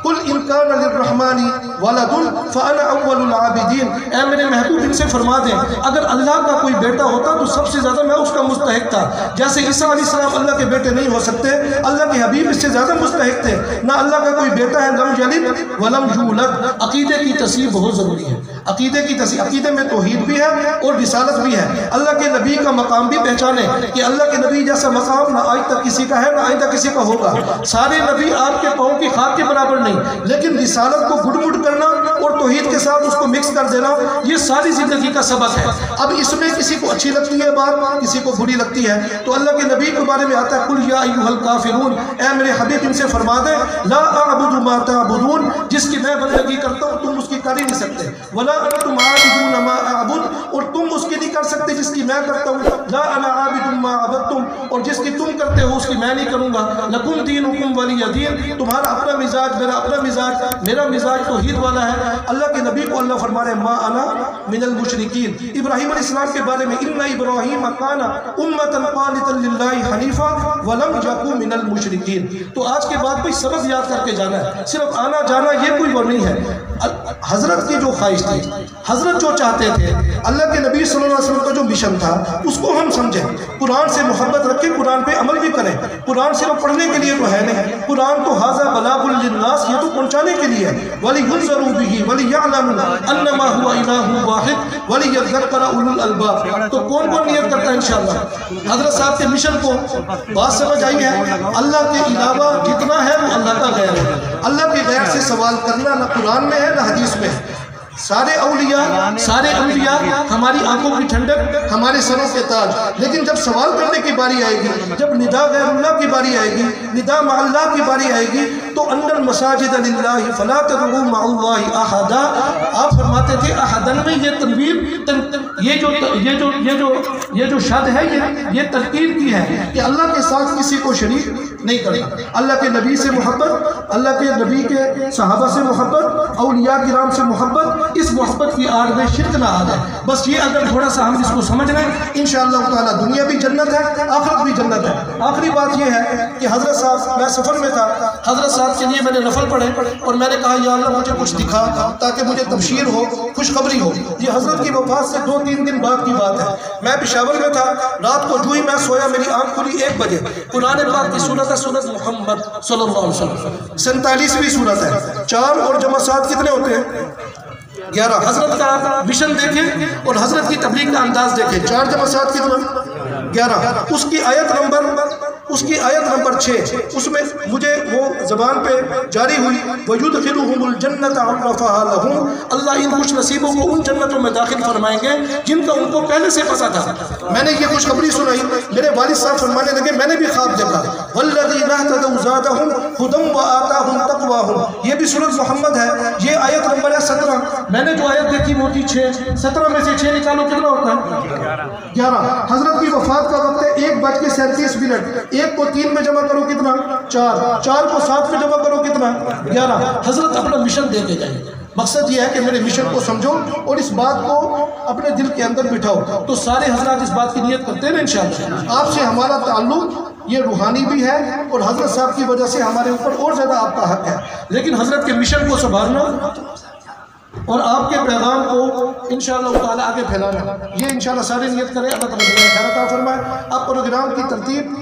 قل ان کان للرحمن ولد فانا اول العابدین، اے میرے محبوب، ان سے فرما دیں، اگر اللہ کا کوئی بیٹا ہوتا تو سب سے زیادہ میں اس کا مستحق تھا۔ جیسے عیسیٰ علیہ السلام اللہ کے بیٹے نہیں ہو سکتے، اللہ کے حبیب اس سے زیادہ مستحق تھے۔ نہ اللہ کا کوئی بیٹا ہے، لم یلد ولم یولد۔ عقیدے کی تصحیح بہت ضروری ہے، عقیدے کی تصحیح، عقیدے میں توحید بھی ہے اور رسالت بھی ہے۔ اللہ کے نبی کا مقام بھی پہچانے کہ اللہ کے نبی جیسا مقام نہ آج تک کسی کا ہے، نہ آئندہ کسی کا ہوگا۔ سارے نبی آپ کے پاؤں کی خاک کے برابر نہیں، لیکن رسالت کو گڈ مڈ کرنا اور توحید کے ساتھ اس کو مکس کر دینا، یہ ساری زندگی کا سبق ہے۔ اب اس میں کسی کو اچھی لگتی ہے بات، کسی کو بری لگتی ہے، تو اللہ کے نبی کے بارے میں آتا ہے، "قل یا ایھا الکافرون"، اے میرے حبیب، ان سے فرما دیں، "لا اعبد ما تعبدون"، جس کی میں بندگی کرتا ہوں، تم اس کی کر ہی نہیں سکتے۔ ولا انتم عابدون ما اعبد، اور تم اس کی نہیں کر سکتے جس کی میں کرتا ہوں۔ لا انا عابد ما عبدتم، اور جس کی تم کرتے ہو اس کی میں نہیں کروں گا۔ لکم دینکم ولی دین، تمہارا اپنا مزاج، میرا اپنا مزاج، میرا مزاج توحید والا ہے۔ اللہ کے نبی کو اللہ فرما رہے، ما انا من المشرکین۔ ابراہیم علیہ السلام کے بارے میں، ان ابراہیم کان امۃ قانتا للہ حنیفا ولم یک من المشرکین۔ تو آج کے بعد بھائی سبق یاد کر کے جانا ہے، صرف آنا جانا یہ کوئی وہ نہیں ہے۔ ال-، حضرت کی جو خواہش تھی، حضرت جو چاہتے تھے، اللہ کے نبی صلی اللہ علیہ وسلم کا جو مشن تھا، اس کو ہم سمجھیں۔ قرآن سے محبت رکھیں، قرآن پہ عمل بھی کریں۔ قرآن صرف پڑھنے کے لیے تو ہے نہیں، قرآن تو ھذا بلاغ للناس، یہ تو پہنچانے کے لیے ہے۔ ولینذروا بہ ولیعلموا انما ھو الہ واحد ولیذکر اولو الالباب۔ تو کون کون نیت کرتا ہے انشاءاللہ؟ حضرت صاحب کے مشن کو بات سمجھ آئی ہے؟ اللہ کے علاوہ جتنا ہے وہ اللہ کا غیر ہے۔ اللہ کے غیر سے سوال کرنا نہ قرآن میں ہے نہ حدیث میں ہے۔ سارے اولیاء، سارے انبیاء ہماری آنکھوں کی ٹھنڈک، ہمارے سروں کے تاج، لیکن جب سوال کرنے کی باری آئے گی، جب ندا غیر اللہ کی باری آئے گی، ندا مع اللہ کی باری آئے گی، تو ان المساجد للہ فلا تدعوا مع اللہ احدا۔ آپ فرماتے تھے، احدن میں یہ تنوین، تن-، یہ جو، یہ جو، یہ جو، یہ جو شد ہے، یہ، یہ تنکیر کی ہے کہ اللہ کے ساتھ کسی کو شریک نہیں کرنا۔ اللہ کے نبی سے محبت، اللہ کے نبی کے صحابہ سے محبت، اولیاء کرام سے محبت، اس محبت کی آڑ میں شرک نہ آ جائے۔ بس یہ اگر تھوڑا سا ہم اس کو سمجھ لیں، انشاءاللہ تعالیٰ دنیا بھی جنت ہے، آخرت بھی جنت ہے۔ آخری بات یہ ہے کہ حضرت صاحب، میں سفر میں تھا، حضرت صاحب کے لیے میں نے نفل پڑھے اور میں نے کہا، یا اللہ، مجھے کچھ دکھا تاکہ مجھے تبشیر ہو، خوشخبری ہو۔ یہ حضرت کی وفات سے دو تین دن بعد کی بات ہے۔ میں پشاور میں تھا، رات کو جو ہی میں سویا، میری آنکھ کھلی ایک بجے، قرآن پاک کی سورت ہے، سورت محمد صلی اللہ علیہ وسلم، سینتالیسویں سورت ہے۔ چار اور جمع سات کتنے ہوتے ہیں؟ گیارہ۔ حضرت کا مشن دیکھیں اور حضرت کی تبلیغ کا انداز دیکھیں۔ چار جمع سات کتنا؟ گیارہ۔ اس کی آیت نمبر، اس کی آیت نمبر چھ، اس میں مجھے وہ زبان پہ جاری ہوئی، وَيُدْخِلُهُمُ الْجَنَّةَ عَرَّفَهَا لَهُمْ، اللہ ان خوش نصیبوں کو ان جنتوں میں داخل فرمائیں گے جن کا ان کو پہلے سے پتہ تھا۔ میں نے یہ خوشخبری سنائی، میرے والد صاحب فرمانے لگے، میں نے بھی خواب دیکھا، وَالَّذِينَ اهْتَدَوْا زَادَهُمْ هُدًى وَآتَاهُمْ تَقْوَاهُمْ۔ یہ بھی سورت محمد ہے، یہ آیت نمبر ہے سترہ۔ میں نے جو آیت دیکھی وہ تھی چھ، سترہ میں سے چھ نکالو کتنا ہوتا ہے؟ گیارہ۔ حضرت کی وفات کا وقت ہے ایک بج کے سینتیس منٹ، ایک کو تین میں جمع کرو کتنا؟ چار۔ چار کو سات میں جمع کرو کتنا؟ گیارہ۔ حضرت اپنا مشن دے کے گئے۔ مقصد یہ ہے کہ میرے مشن کو سمجھو اور اس بات کو اپنے دل کے اندر بٹھاؤ۔ تو سارے حضرات اس بات کی نیت کرتے ہیں نا انشاءاللہ۔ آپ سے ہمارا تعلق یہ روحانی بھی ہے اور حضرت صاحب کی وجہ سے ہمارے اوپر اور زیادہ آپ کا حق ہے، لیکن حضرت کے مشن کو سنبھالنا اور آپ کے پیغام کو انشاءاللہ تعالیٰ آگے پھیلانا، یہ انشاءاللہ سارے نیت کریں، اللہ تعالیٰ جزائے خیر عطا فرمائے۔ اب پروگرام کی ترتیب،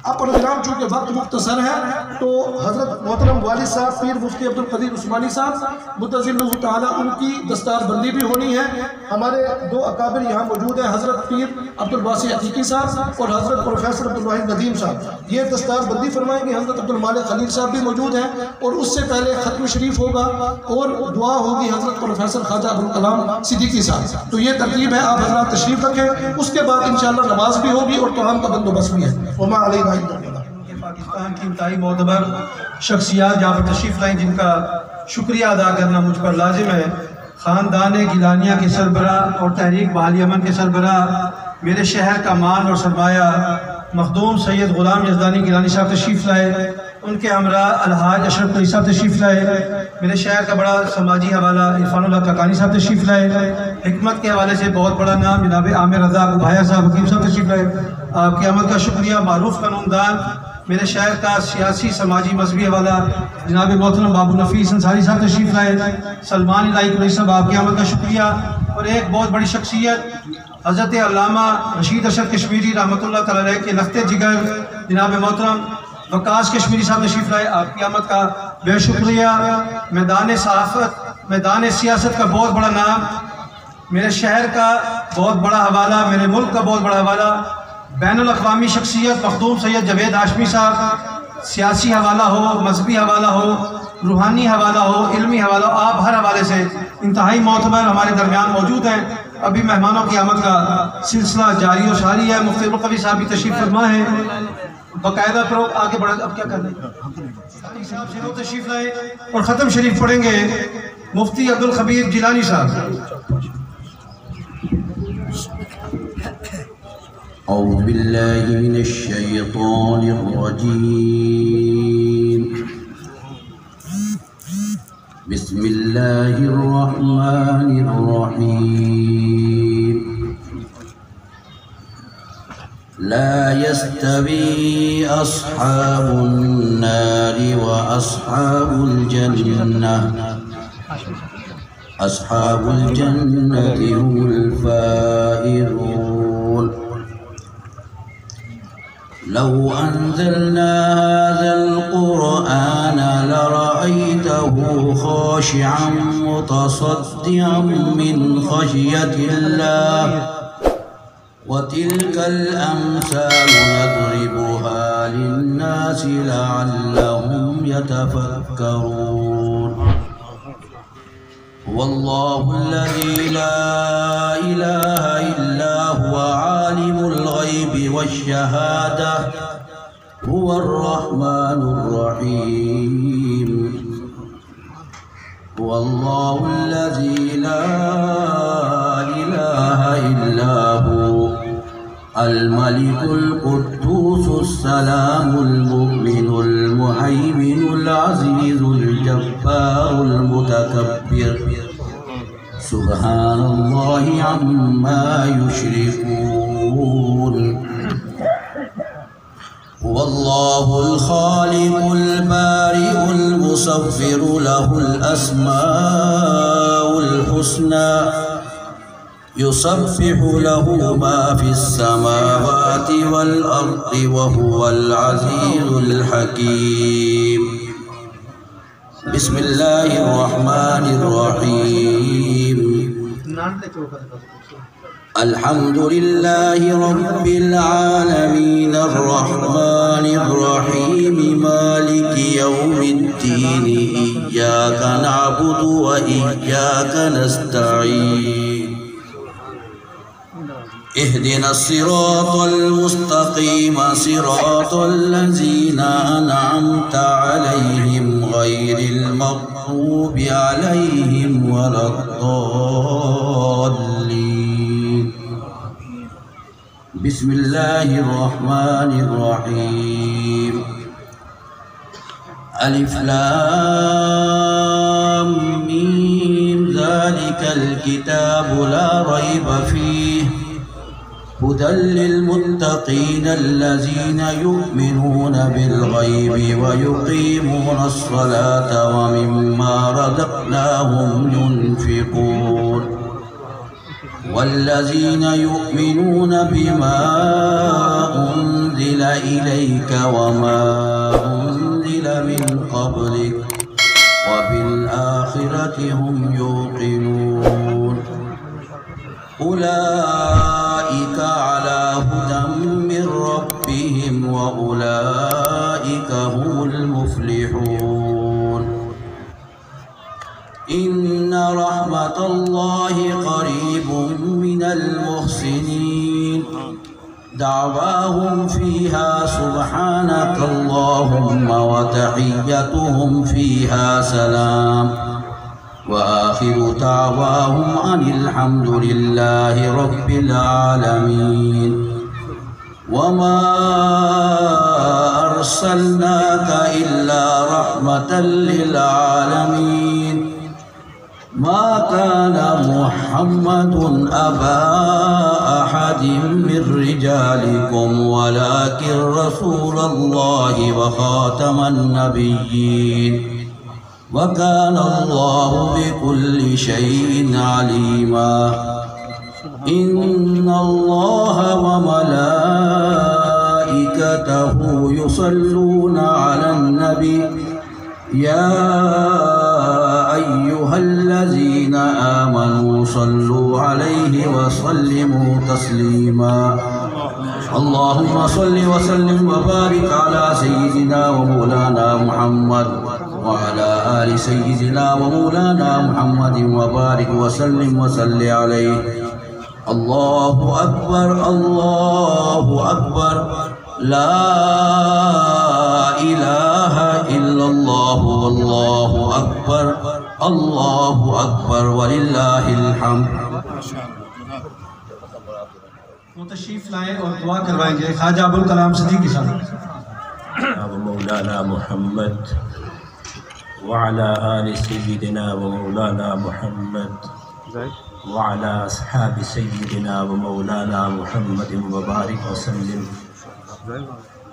اب پروگرام چونکہ وقت مختصر ہے تو حضرت محترم والد صاحب پیر مفتی عبدالقدیر عثمانی صاحب مدظلہ تعالیٰ ان کی دستار بندی بھی ہونی ہے۔ ہمارے دو اکابر یہاں موجود ہیں، حضرت پیر عبدالباسط عتیقی صاحب اور حضرت پروفیسر عبدالواحد ندیم صاحب، یہ دستار بندی فرمائیں گے۔ حضرت عبدالمالک خلیل صاحب بھی موجود ہیں اور اس سے پہلے ختم شریف ہوگا اور دعا ہوگی حضرت پروفیسر خواجہ ابوالکلام صدیقی صاحب۔ تو یہ ترتیب ہے، آپ حضرات تشریف رکھیں، اس کے بعد انشاءاللہ نماز بھی ہوگی اور طعام کا بندوبست بھی ہے۔ وما علینا الا البلاغ۔ پاکستان کی انتہائی معتبر شخصیات یہاں پر تشریف لائیں، جن کا شکریہ ادا کرنا مجھ پر لازم ہے۔ خاندان گیلانیہ کے سربراہ اور تحریک بحالی امن کے سربراہ، میرے شہر کا مان اور سرمایہ مخدوم سید غلام یزدانی گیلانی صاحب تشریف لائے، ان کے ہمراہ الحاج اشرف قریشی صاحب تشریف لائے، میرے شہر کا بڑا سماجی حوالہ عرفان اللہ کاکانی صاحب تشریف لائے، حکمت کے حوالے سے بہت بڑا نام جناب عامر رضا ابو بھایا صاحب حکیم صاحب تشریف لائے۔ آپ کی آمد کا شکریہ۔ معروف قانون دان، میرے شہر کا سیاسی، سماجی، مذہبی حوالہ جناب محترم بابو نفیس انصاری صاحب تشریف لائے۔ سلمان الہی قریشی صاحب، آپ کی آمد کا شکریہ۔ اور ایک بہت بڑی شخصیت حضرت علامہ رشید ارشد کشمیری رحمۃ اللہ تعالی علیہ کے لخت جگر جناب محترم وقاص کشمیری صاحب تشریف لائے، آپ کی آمد کا بے شکریہ۔ میدان صحافت، میدان سیاست کا بہت بڑا نام، میرے شہر کا بہت بڑا حوالہ، میرے ملک کا بہت بڑا حوالہ، بین الاقوامی شخصیت مخدوم سید جاوید ہاشمی صاحب، سیاسی حوالہ ہو، مذہبی حوالہ ہو، روحانی حوالہ ہو، علمی حوالہ ہو، آپ ہر حوالے سے انتہائی معتبر ہمارے درمیان موجود ہیں۔ ابھی مہمانوں کی آمد کا سلسلہ جاری و ساری ہے۔ مفتی عبدالقوی صاحب بھی تشریف فرما ہے۔ باقاعدہ پرو آگے بڑھا، اب کیا کرنا ہے؟ ختم صاحب ضرور تشریف لائے اور ختم شریف پڑھیں گے مفتی عبدالخبیر جیلانی صاحب۔ أعوذ بالله من الشيطان الرجيم. بسم الله الرحمن الرحيم. لا يستوي أصحاب النار وأصحاب الجنة. أصحاب الجنة هم الفائزون. لو أنزلنا هذا القرآن لرأيته خاشعا متصدعا من خشية الله. وتلك الأمثال نضربها للناس لعلهم يتفكرون. هو الله الذي لا إله إلا هو عالم الغيب والشهادة هو الرحمن الرحيم. هو الله الذي لا إله إلا هو الملك القدوس السلام المؤمن المهيمن العزيز الجبار المتكبر. سبحان الله عما يشركون. هو الله الخالق البارئ المصور له الأسماء الحسنى يسبح له ما في السماوات والأرض وهو العزيز الحكيم. بسم الله الرحمن الرحيم. الحمد لله رب العالمين الرحمن الرحيم مالك يوم الدين إياك نعبد وإياك نستعين اهدنا الصراط المستقيم صراط الذين أنعمت عليهم غير المغضوب عليهم ولا الضالين. بسم الله الرحمن الرحيم. ألف لام ميم. ذلك الكتاب لا ريب فيه هدى للمتقين الذين يؤمنون بالغيب ويقيمون الصلاة ومما رزقناهم ينفقون. والذين يؤمنون بما أنزل إليك وما أنزل من قبلك وبالآخرة هم يوقنون. أولئك على هدى من ربهم وأولئك هم المفلحون. إن رحمة الله قريب من المحسنين. دعواهم فيها سبحانك اللهم وتحيتهم فيها سلام. وآخر دعواهم أن الحمد لله رب العالمين. وما أرسلناك إلا رحمة للعالمين. ما كان محمد أبا أحد من رجالكم ولكن رسول الله وخاتم النبيين. وكان الله بكل شيء عليما. إن الله وملائكته يصلون على النبي. يا أيها الذين آمنوا صلوا عليه وسلموا تسليما. اللهم صل وسلم وبارك على سيدنا ومولانا محمد وعلى آل سيدنا ومولانا محمد وبارك وسلم وصل عليه. الله أكبر، الله أكبر، لا إله إلا الله، والله أكبر، الله أكبر، ولله الحمد. وہ تشریف لائیں اور دعا کروائیں گے خواجہ ابوالکلام صدیقی صاحب۔ ومولانا محمد وعلى آل سيدنا ومولانا محمد وعلى أصحاب سيدنا ومولانا محمد وبارك وسلم.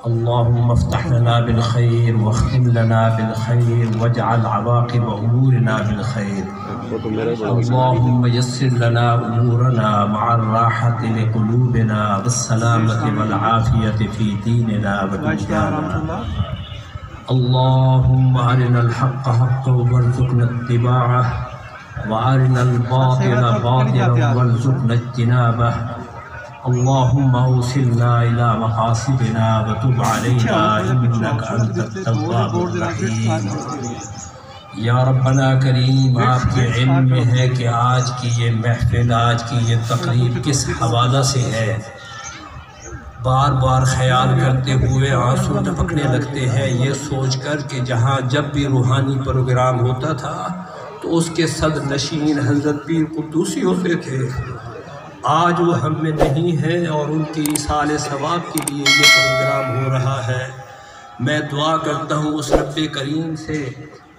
اللهم افتح لنا بالخير واختم لنا بالخير واجعل عواقب أمورنا بالخير. اللهم يسر لنا أمورنا مع الراحة لقلوبنا والسلامة والعافية في ديننا ودنيانا. اللهم أرنا الحق حقا وارزقنا اتباعه وأرنا الباطل باطلا وارزقنا اجتنابه. اللهم أوصلنا إلى مقاصدنا وتب علينا إنك أنت التواب الرحيم. یا ربنا کریم، آپ کے علم میں ہے کہ آج کی یہ محفل، آج کی یہ تقریب کس حوالہ سے ہے۔ بار بار خیال کرتے ہوئے آنسو ٹپکنے لگتے ہیں، یہ سوچ کر کہ جہاں جب بھی روحانی پروگرام ہوتا تھا تو اس کے صدر نشین حضرت پیر قدوسی ہوتے تھے، آج وہ ہم میں نہیں ہے اور ان کی ایصال ثواب کے لیے یہ پروگرام ہو رہا ہے۔ میں دعا کرتا ہوں اس رب کریم سے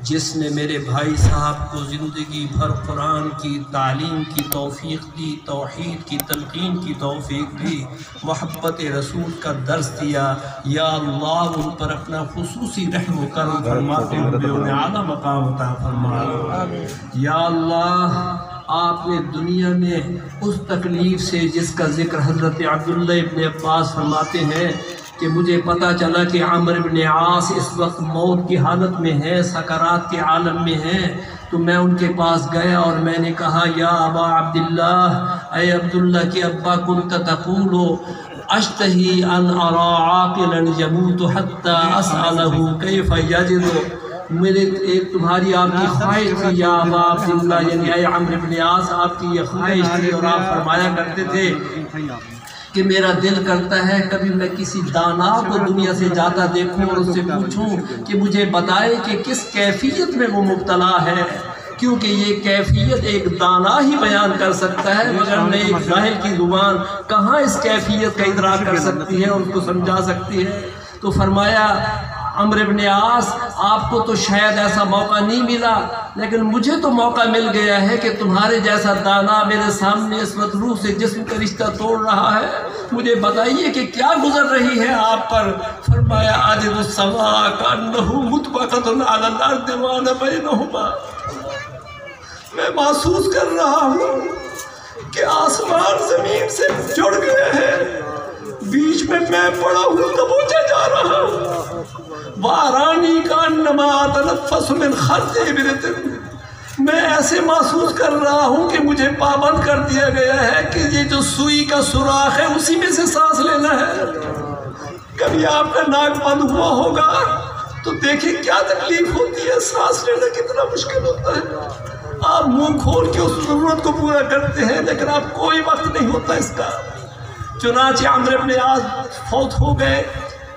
جس نے میرے بھائی صاحب کو زندگی بھر قرآن کی تعلیم کی توفیق دی، توحید کی تلقین کی توفیق دی، محبت رسول کا درس دیا۔ یا اللہ، ان پر اپنا خصوصی رحم و کرم فرماتے ہوئے انہیں اعلیٰ مقام عطا فرما۔ یا اللہ، آپ نے دنیا میں اس تکلیف سے جس کا ذکر حضرت عبداللہ ابن عباس فرماتے ہیں، کہ مجھے پتہ چلا کہ عمرو ابن عاص اس وقت موت کی حالت میں ہیں، سکرات کے عالم میں ہیں، تو میں ان کے پاس گیا اور میں نے کہا، یا ابا عبداللہ، اے عبداللہ کے ابا، كنت تقول أشتهي أن أرى عاقلا يموت حتى أسأله كيف يجد. میرے ایک تمہاری آپ کی خواہش تھی یا ابا عبداللہ، یعنی اے عمرو ابن عاص، آپ کی یہ خواہش تھی اور آپ فرمایا کرتے تھے کہ میرا دل کرتا ہے کبھی میں کسی دانا کو دنیا سے جاتا دیکھوں اور اس سے پوچھوں کہ مجھے بتائے کہ کس کیفیت میں وہ مبتلا ہے، کیونکہ یہ کیفیت ایک دانا ہی بیان کر سکتا ہے، مگر میں ایک جاہل کی زبان کہاں اس کیفیت کا ادراک کر سکتی ہے اور اس کو سمجھا سکتی ہے۔ تو فرمایا، عمرو ابن عاص، آپ کو تو شاید ایسا موقع نہیں ملا، لیکن مجھے تو موقع مل گیا ہے کہ تمہارے جیسا دانا میرے سامنے اس وقت روح سے جسم کا رشتہ توڑ رہا ہے۔ مجھے بتائیے کہ کیا گزر رہی ہے آپ پر؟ فرمایا، أجد السماء كأنه مطبقة على الأرض وأنا بينهما. میں محسوس کر رہا ہوں کہ آسمان زمین سے جڑ گئے ہیں، بیچ میں میں پڑا ہوں، دبوچا جا رہا ہوں۔ وأراني كأنما أتنفس من خد إبرة. میں ایسے محسوس کر رہا ہوں کہ مجھے پابند کر دیا گیا ہے کہ یہ جو سوئی کا سوراخ ہے، اسی میں سے سانس لینا ہے۔ کبھی آپ کا ناک بند ہوا ہوگا تو دیکھیں کیا تکلیف ہوتی ہے، سانس لینا کتنا مشکل ہوتا ہے۔ آپ منہ کھول کے اس ضرورت کو پورا کرتے ہیں، لیکن آپ کوئی وقت نہیں ہوتا اس کا۔ چنانچہ عمرو ابن عاص فوت ہو گئے۔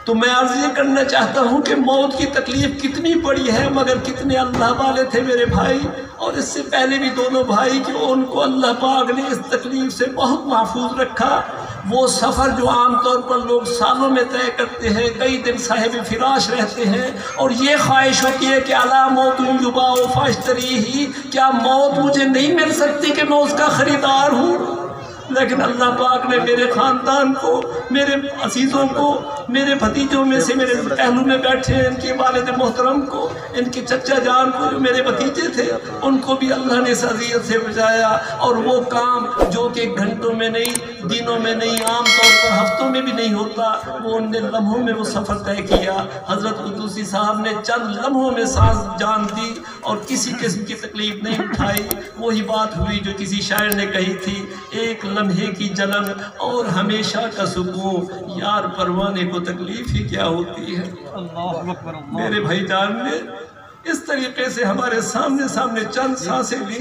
تو میں عرض یہ کرنا چاہتا ہوں کہ موت کی تکلیف کتنی بڑی ہے، مگر کتنے اللہ والے تھے میرے بھائی۔ اور اس سے پہلے بھی دونوں بھائی، کہ ان کو اللہ پاک نے اس تکلیف سے بہت محفوظ رکھا۔ وہ سفر جو عام طور پر لوگ سالوں میں طے کرتے ہیں، کئی دن صاحب فراش رہتے ہیں اور یہ خواہش ہوتی ہے کہ ألا موت يباع فأشتريه، کیا موت مجھے نہیں مل سکتی کہ میں اس کا خریدار ہوں؟ لیکن اللہ پاک نے میرے خاندان کو، میرے عزیزوں کو، میرے بھتیجوں میں سے میرے پہلو میں بیٹھے ہیں، ان کے والد محترم کو، ان کے چچا جان کو، جو میرے بھتیجے تھے، ان کو بھی اللہ نے اس اذیت سے بچایا۔ اور وہ کام جو کہ گھنٹوں میں نہیں، دنوں میں نہیں، عام طور پر ہفتوں میں بھی نہیں ہوتا، وہ ان نے لمحوں میں وہ سفر طے کیا۔ حضرت قدوسی صاحب نے چند لمحوں میں سانس جان دی اور کسی قسم کی تکلیف نہیں اٹھائی۔ وہی بات ہوئی جو کسی شاعر نے کہی تھی، ایک لمحے کی جلن اور ہمیشہ کا سکون، یار پروانے کو تکلیف ہی کیا ہوتی ہے؟ میرے بھائی جان نے اس طریقے سے ہمارے سامنے سامنے چند سانسیں لی،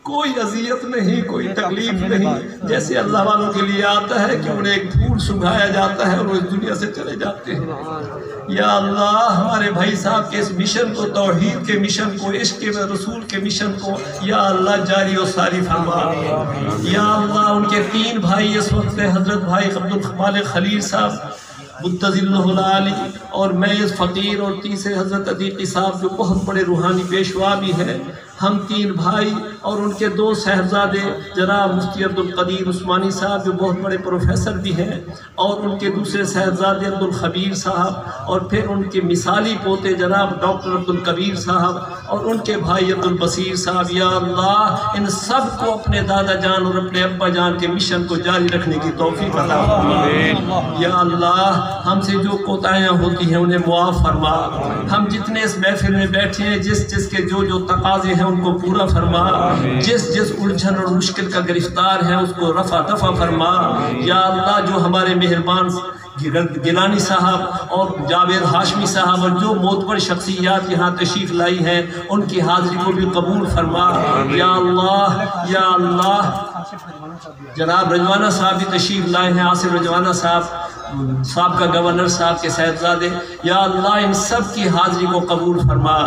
کوئی اذیت نہیں، کوئی تکلیف نہیں، جیسے اللہ والوں کے لیے آتا ہے کہ انہیں ایک پھول سنگھایا جاتا ہے اور وہ اس دنیا سے چلے جاتے ہیں۔ یا اللہ، ہمارے بھائی صاحب کے اس مشن کو، توحید کے مشن کو، عشق رسول کے مشن کو، یا اللہ، جاری و ساری فرما۔ یا اللہ، ان کے تین بھائی اس وقت، حضرت بھائی عبدالمالک خلیل صاحب متظلہ العالی اور میں اس فقیر، اور تیسرے حضرت عتیقی صاحب جو بہت بڑے روحانی پیشوا بھی ہیں، ہم تین بھائی اور ان کے دو صاحبزادے جناب مفتی عبدالقدیر عثمانی صاحب جو بہت بڑے پروفیسر بھی ہیں، اور ان کے دوسرے صاحبزادے عبدالخبیر صاحب، اور پھر ان کے مثالی پوتے جناب ڈاکٹر عبدالکبیر صاحب اور ان کے بھائی عبدالبصیر صاحب۔ یا اللہ، ان سب کو اپنے دادا جان اور اپنے ابا جان کے مشن کو جاری رکھنے کی توفیق عطا فرما۔ یا اللہ، ہم سے جو کوتاہیاں ہوتی ہیں انہیں معاف فرما۔ ہم جتنے اس محفل میں بیٹھے ہیں، جس جس کے جو جو تقاضے ہیں ان کو پورا فرما۔ جس جس الجھن اور مشکل کا گرفتار ہے اس کو رفع دفع فرما۔ یا اللہ، جو ہمارے مہربان گیلانی صاحب اور جاوید ہاشمی صاحب اور جو معتبر شخصیات یہاں تشریف لائی ہیں، ان کی حاضری کو بھی قبول فرما۔ یا اللہ، یا اللہ، جناب رجوانہ صاحب بھی تشریف لائے ہیں، آصف رجوانہ صاحب، سابقہ گورنر صاحب کے صاحبزادے۔ یا اللہ، ان سب کی حاضری کو قبول فرما۔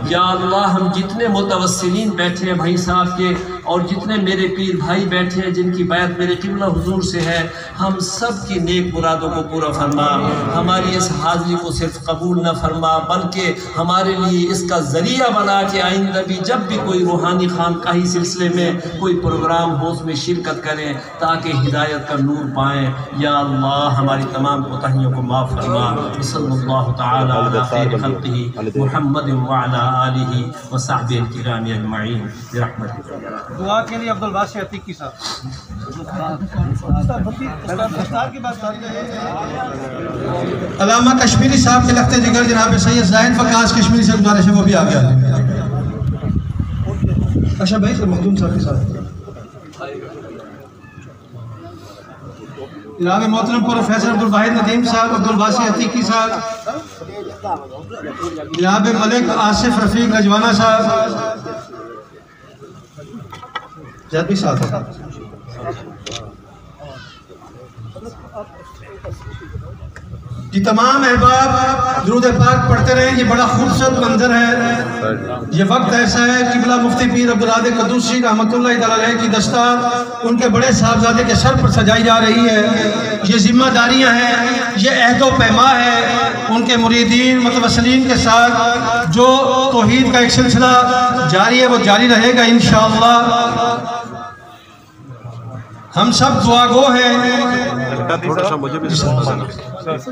یا اللہ، ہم جتنے متوسلین بیٹھے ہیں بھائی صاحب کے، اور جتنے میرے پیر بھائی بیٹھے ہیں جن کی بیعت میرے قبلہ حضور سے ہے، ہم سب کی نیک مرادوں کو پورا فرما۔ ہماری اس حاضری کو صرف قبول نہ فرما، بلکہ ہمارے لیے اس کا ذریعہ بنا کہ آئندہ بھی جب بھی کوئی روحانی خانقاہی سلسلے میں کوئی پروگرام ہو، اس میں شرکت کریں، تاکہ ہدایت کا نور پائیں۔ یا اللہ، ہماری تمام کوتاہیوں کو معاف فرما۔ صلی اللہ تعالی علی خیر خلقہ محمد وعلی آلہ وصحبہ الکرام اجمعین، برحمتک۔ دعا کے لیے عبدالباسط عتیقی صاحب۔ علامہ کشمیری صاحب کے لخت جگر جناب سید زاہد وقاص کشمیری سے گزارش ہے، وہ بھی آگے آ جائیں۔ اچھا بھائی، مخدوم صاحب کے ساتھ۔ جناب محترم پروفیسر عبدالواحد ندیم صاحب، عبدالباسط عتیقی صاحب، جناب ملک آصف رفیق رجوانہ صاحب، زیادہ بھی ساتھ ہیں۔ جی، تمام احباب درود پاک پڑھتے رہیں، یہ بڑا خوبصورت منظر ہے۔ یہ وقت ایسا ہے، قبلہ مفتی پیر عبدالہادی قدوسی رحمۃ اللہ تعالی علیہ کی دستار ان کے بڑے صاحبزادے کے سر پر سجائی جا رہی ہے۔ یہ ذمہ داریاں ہیں، یہ عہد و پیما ہے ان کے مریدین متوسلین کے ساتھ، جو توحید کا ایک سلسلہ جاری ہے، وہ جاری رہے گا انشاءاللہ۔ ہم سب دعا گو ہیں۔ لگتا تھوڑا سا مجھے بھی۔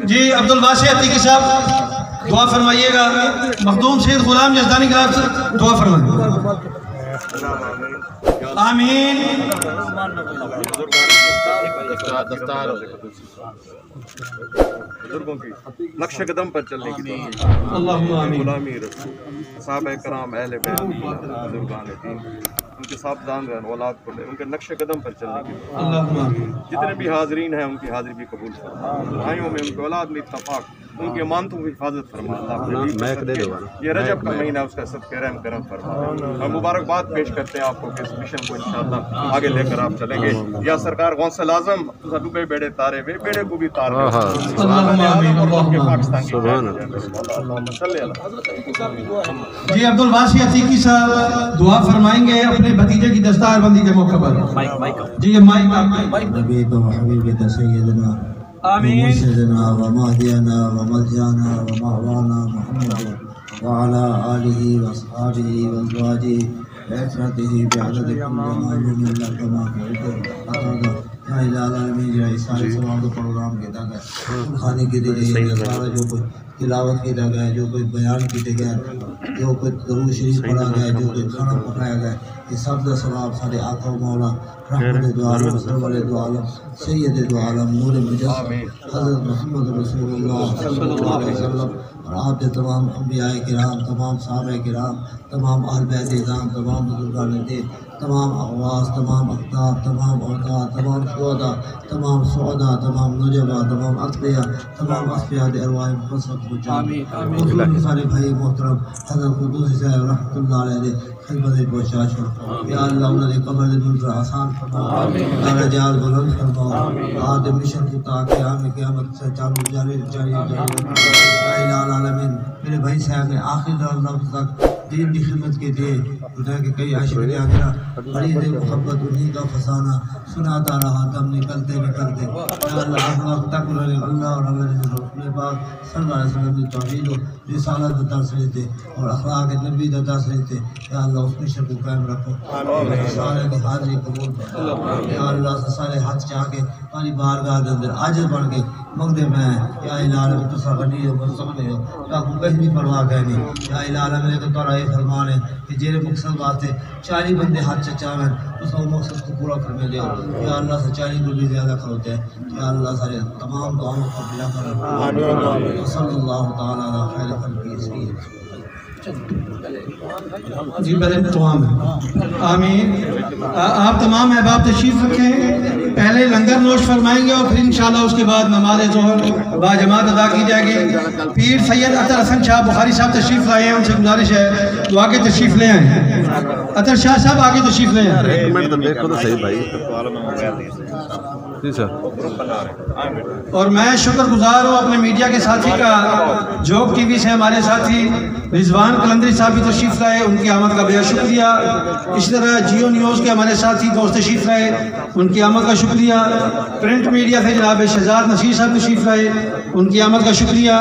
جی، عبدالباسط عتیقی صاحب، دعا فرمائیے گا۔ مخدوم سید غلام یزدانی صاحب، دعا فرمائیں۔ آمین۔ دستار، دستار۔ بزرگوں کی نقش قدم پر چلنے کی توفیق۔ اللہم آمین۔ غلامی رسول، صحابہ کرام، اہل بیت، بزرگان دین، ان کے صاحبزادگان، اولاد کو لے، ان کے نقش قدم پر چلنے کی توفیق۔ اللہم آمین۔ جتنے بھی حاضرین ہیں، ان کی حاضری بھی قبول فرما۔ بھائیوں میں، ان کی اولاد میں اتفاق، ان کی امانتوں کی حفاظت فرما اللہ۔ میں ایک دے دو۔ یہ رجب کا مہینہ، اس کا سب پہ رحم کرم فرما۔ ہم مبارکباد پیش کرتے ہیں آپ کو کہ اس مشن کو انشاءاللہ آگے لے کر آپ چلیں گے۔ یا سرکار غوث اعظم، تساں ݙوہیں بیڑے تارے وے، بیڑے کوں وی تار ݙیو۔ ہاں، ہاں۔ اللہم آمین، اللہم آمین۔ پاکستان کی سبحان اللہ۔ اللہم صلی علی۔ جی، عبدالباسط عتیقی صاحب دعا فرمائیں گے اپنے بھتیجے کی دستار بندی کے موقع پر۔ مائیک، مائیک۔ جی، یہ مائیک آپ کا۔ نبی تو حبیب تو سیدنا آمین۔ مرشدنا و مہدینا و ملجانا و ماوانا محمد وعلی آلہ و اصحابہ و ازواجہ و عترتہ بعدد کل معلوم لک کما تعد۔ الہ العالمین، جڑا اے سارے ثواب دا پروگرام کیتا ڳئے، خانی کیتی ڳئی ہے، سارا جو کوئی تلاوت کیتا ڳئے، جو کوئی بیان کیتے ڳئے، جو کوئی درود شریف پڑھا ڳئے، جو کوئی کھانا پکایا ڳئے، یہ سب دا ثواب سارے آقا و مولا رحمت دو عالم، سرور دو عالم، سید دو عالم، نور مجسم حضرت محمد رسول اللہ صلی اللہ علیہ وسلم اور آپ دے تمام انبیاء کرام، تمام صحابہ کرام، تمام اہل بیت عظام، تمام بزرگان دین، تمام اغواث، تمام اقطاب، تمام اوتاد، تمام شہداء، تمام سعداء، تمام نجبا، تمام اصفیاء، تمام اصفیاء دے ارواح مقدسہ کوں پہنچا۔ آمین، آمین۔ خصوصاً سارے بھائی محترم حضرت قدوسی صاحب رحمۃ اللہ علیہ دے خدمت وچ پہنچا چھوڑ۔ یا اللہ، انہاں دی قبر دے منظر آسان فرما۔ آمین۔ درجات بلند فرما۔ آمین۔ آپ دے مشن کوں تا قیام قیامت سے چالو جاری، جاری، جاری رکھ۔ یا الہ العالمین، میرے بھائی صاحب نے آخری لفظ تک دین دی خدمت کیتی ہے۔ خدا کے کئی عاشق نے آخرا، بڑی دے محبت انہیں کا فسانہ، سناتا رہا دم نکلتے نکلتے۔ یا اللہ، ہر وقت تک انہاں نے اللہ اور اللہ کے رسول پاک صلی اللہ علیہ وسلم دی توحید و رسالت دا درس ݙتے اور اخلاق نبی دا درس ݙتے۔ یا اللہ، اس مشن کو قائم رکھو۔ آمین۔ سارے دی حاضری قبول کرو۔ یا اللہ، اساں سارے ہتھ چا کے تہاݙی بارگاہ دے اندر عاجز بݨ کے منگدے پئے ہیں۔ یا الٰہی، تساں غنی ہو، مستغنی ہو، تہاکوں کہیں دی پرواہ کائنی۔ یا الٰہی، میرے کوں تہاݙا اے فرمان ہے کہ جیڑھے مقصد واسطے چالی بندے ہتھ چا چاون، تساں او مقصد کوں پورا فرمیندے ہو۔ یا اللہ، اساں چالی کوں وی زیادہ کھلوتے ہیں۔ یا اللہ، سارے تمام دعاؤں کو قبول کرو۔ آمین۔ وصلی اللہ تعالیٰ علی خیر خلقہ سیدنا۔ جی، پہلے تمام ہے۔ آمین۔ آ-، آپ تمام احباب تشریف رکھیں، پہلے لنگر نوش فرمائیں گے اور پھر انشاءاللہ اس کے بعد نماز ظہر با جماعت ادا کی جائے گی۔ پیر سید عطر حسن شاہ بخاری صاحب تشریف لائے ہیں، ان سے گزارش ہے تو آگے تشریف لے آئیں۔ عطر شاہ صاحب، آگے تشریف لے آئیں۔ ایک منٹ دیکھو تو صحیح بھائی۔ جی سر۔ اور میں شکر گزار ہوں اپنے میڈیا کے ساتھی کا، جوگ ٹی وی سے ہمارے ساتھی رضوان قلندری صاحب بھی تشریف لائے، ان کی آمد کا بے حد شکریہ۔ اسی طرح جیو نیوز کے ہمارے ساتھی دوست تشریف لائے، ان کی آمد کا شکریہ۔ پرنٹ میڈیا سے جناب شہزاد نصیر صاحب تشریف لائے، ان کی آمد کا شکریہ۔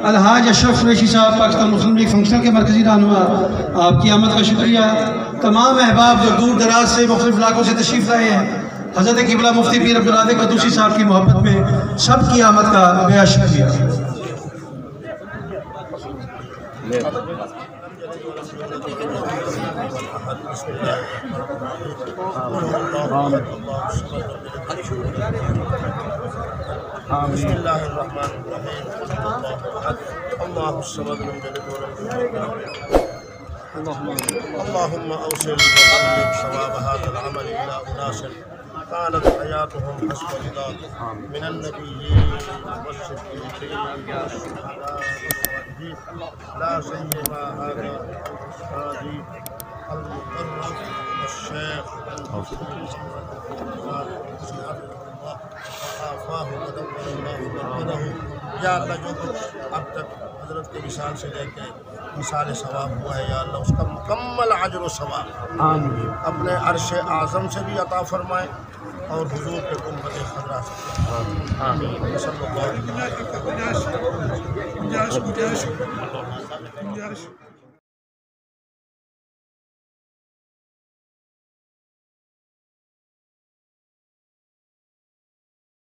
الحاج اشرف قریشی صاحب، پاکستان مسلم لیگ فنکشنل کے مرکزی رہنما، آپ کی آمد کا شکریہ۔ تمام احباب جو دور دراز سے مختلف علاقوں سے تشریف لائے ہیں، حضرت قبلہ مفتی پیر عبدالرازق قدوسی صاحب کی محبت میں سب کی آمد کا بے حد شکریہ۔ بسم اللہ الرحمن الرحیم۔ اللہ الصمد، لم یلد ولم یولد ولم یکن له کفوا احد۔ اللهم اوصل وبلغ ثواب هذا العمل الى اناس كانت حياتهم حسب رضاك من النبيين والصديقين والشهداء والصالحين، لا سيما هذا القاضي المقرب الشيخ الحفيظ الله وعافاه وتقبل الله مرقده۔ یا اللہ، جو کچھ اب تک حضرت کے وصال سے لے کے ایصال ثواب ہوا ہے، یا اللہ، اس کا مکمل اجر و ثواب آمین۔ اپنے عرش اعظم سے بھی عطا فرمائے اور حضور کے گنبد خضرا سے۔ آمین۔ صلی اللہ علیہ وسلم۔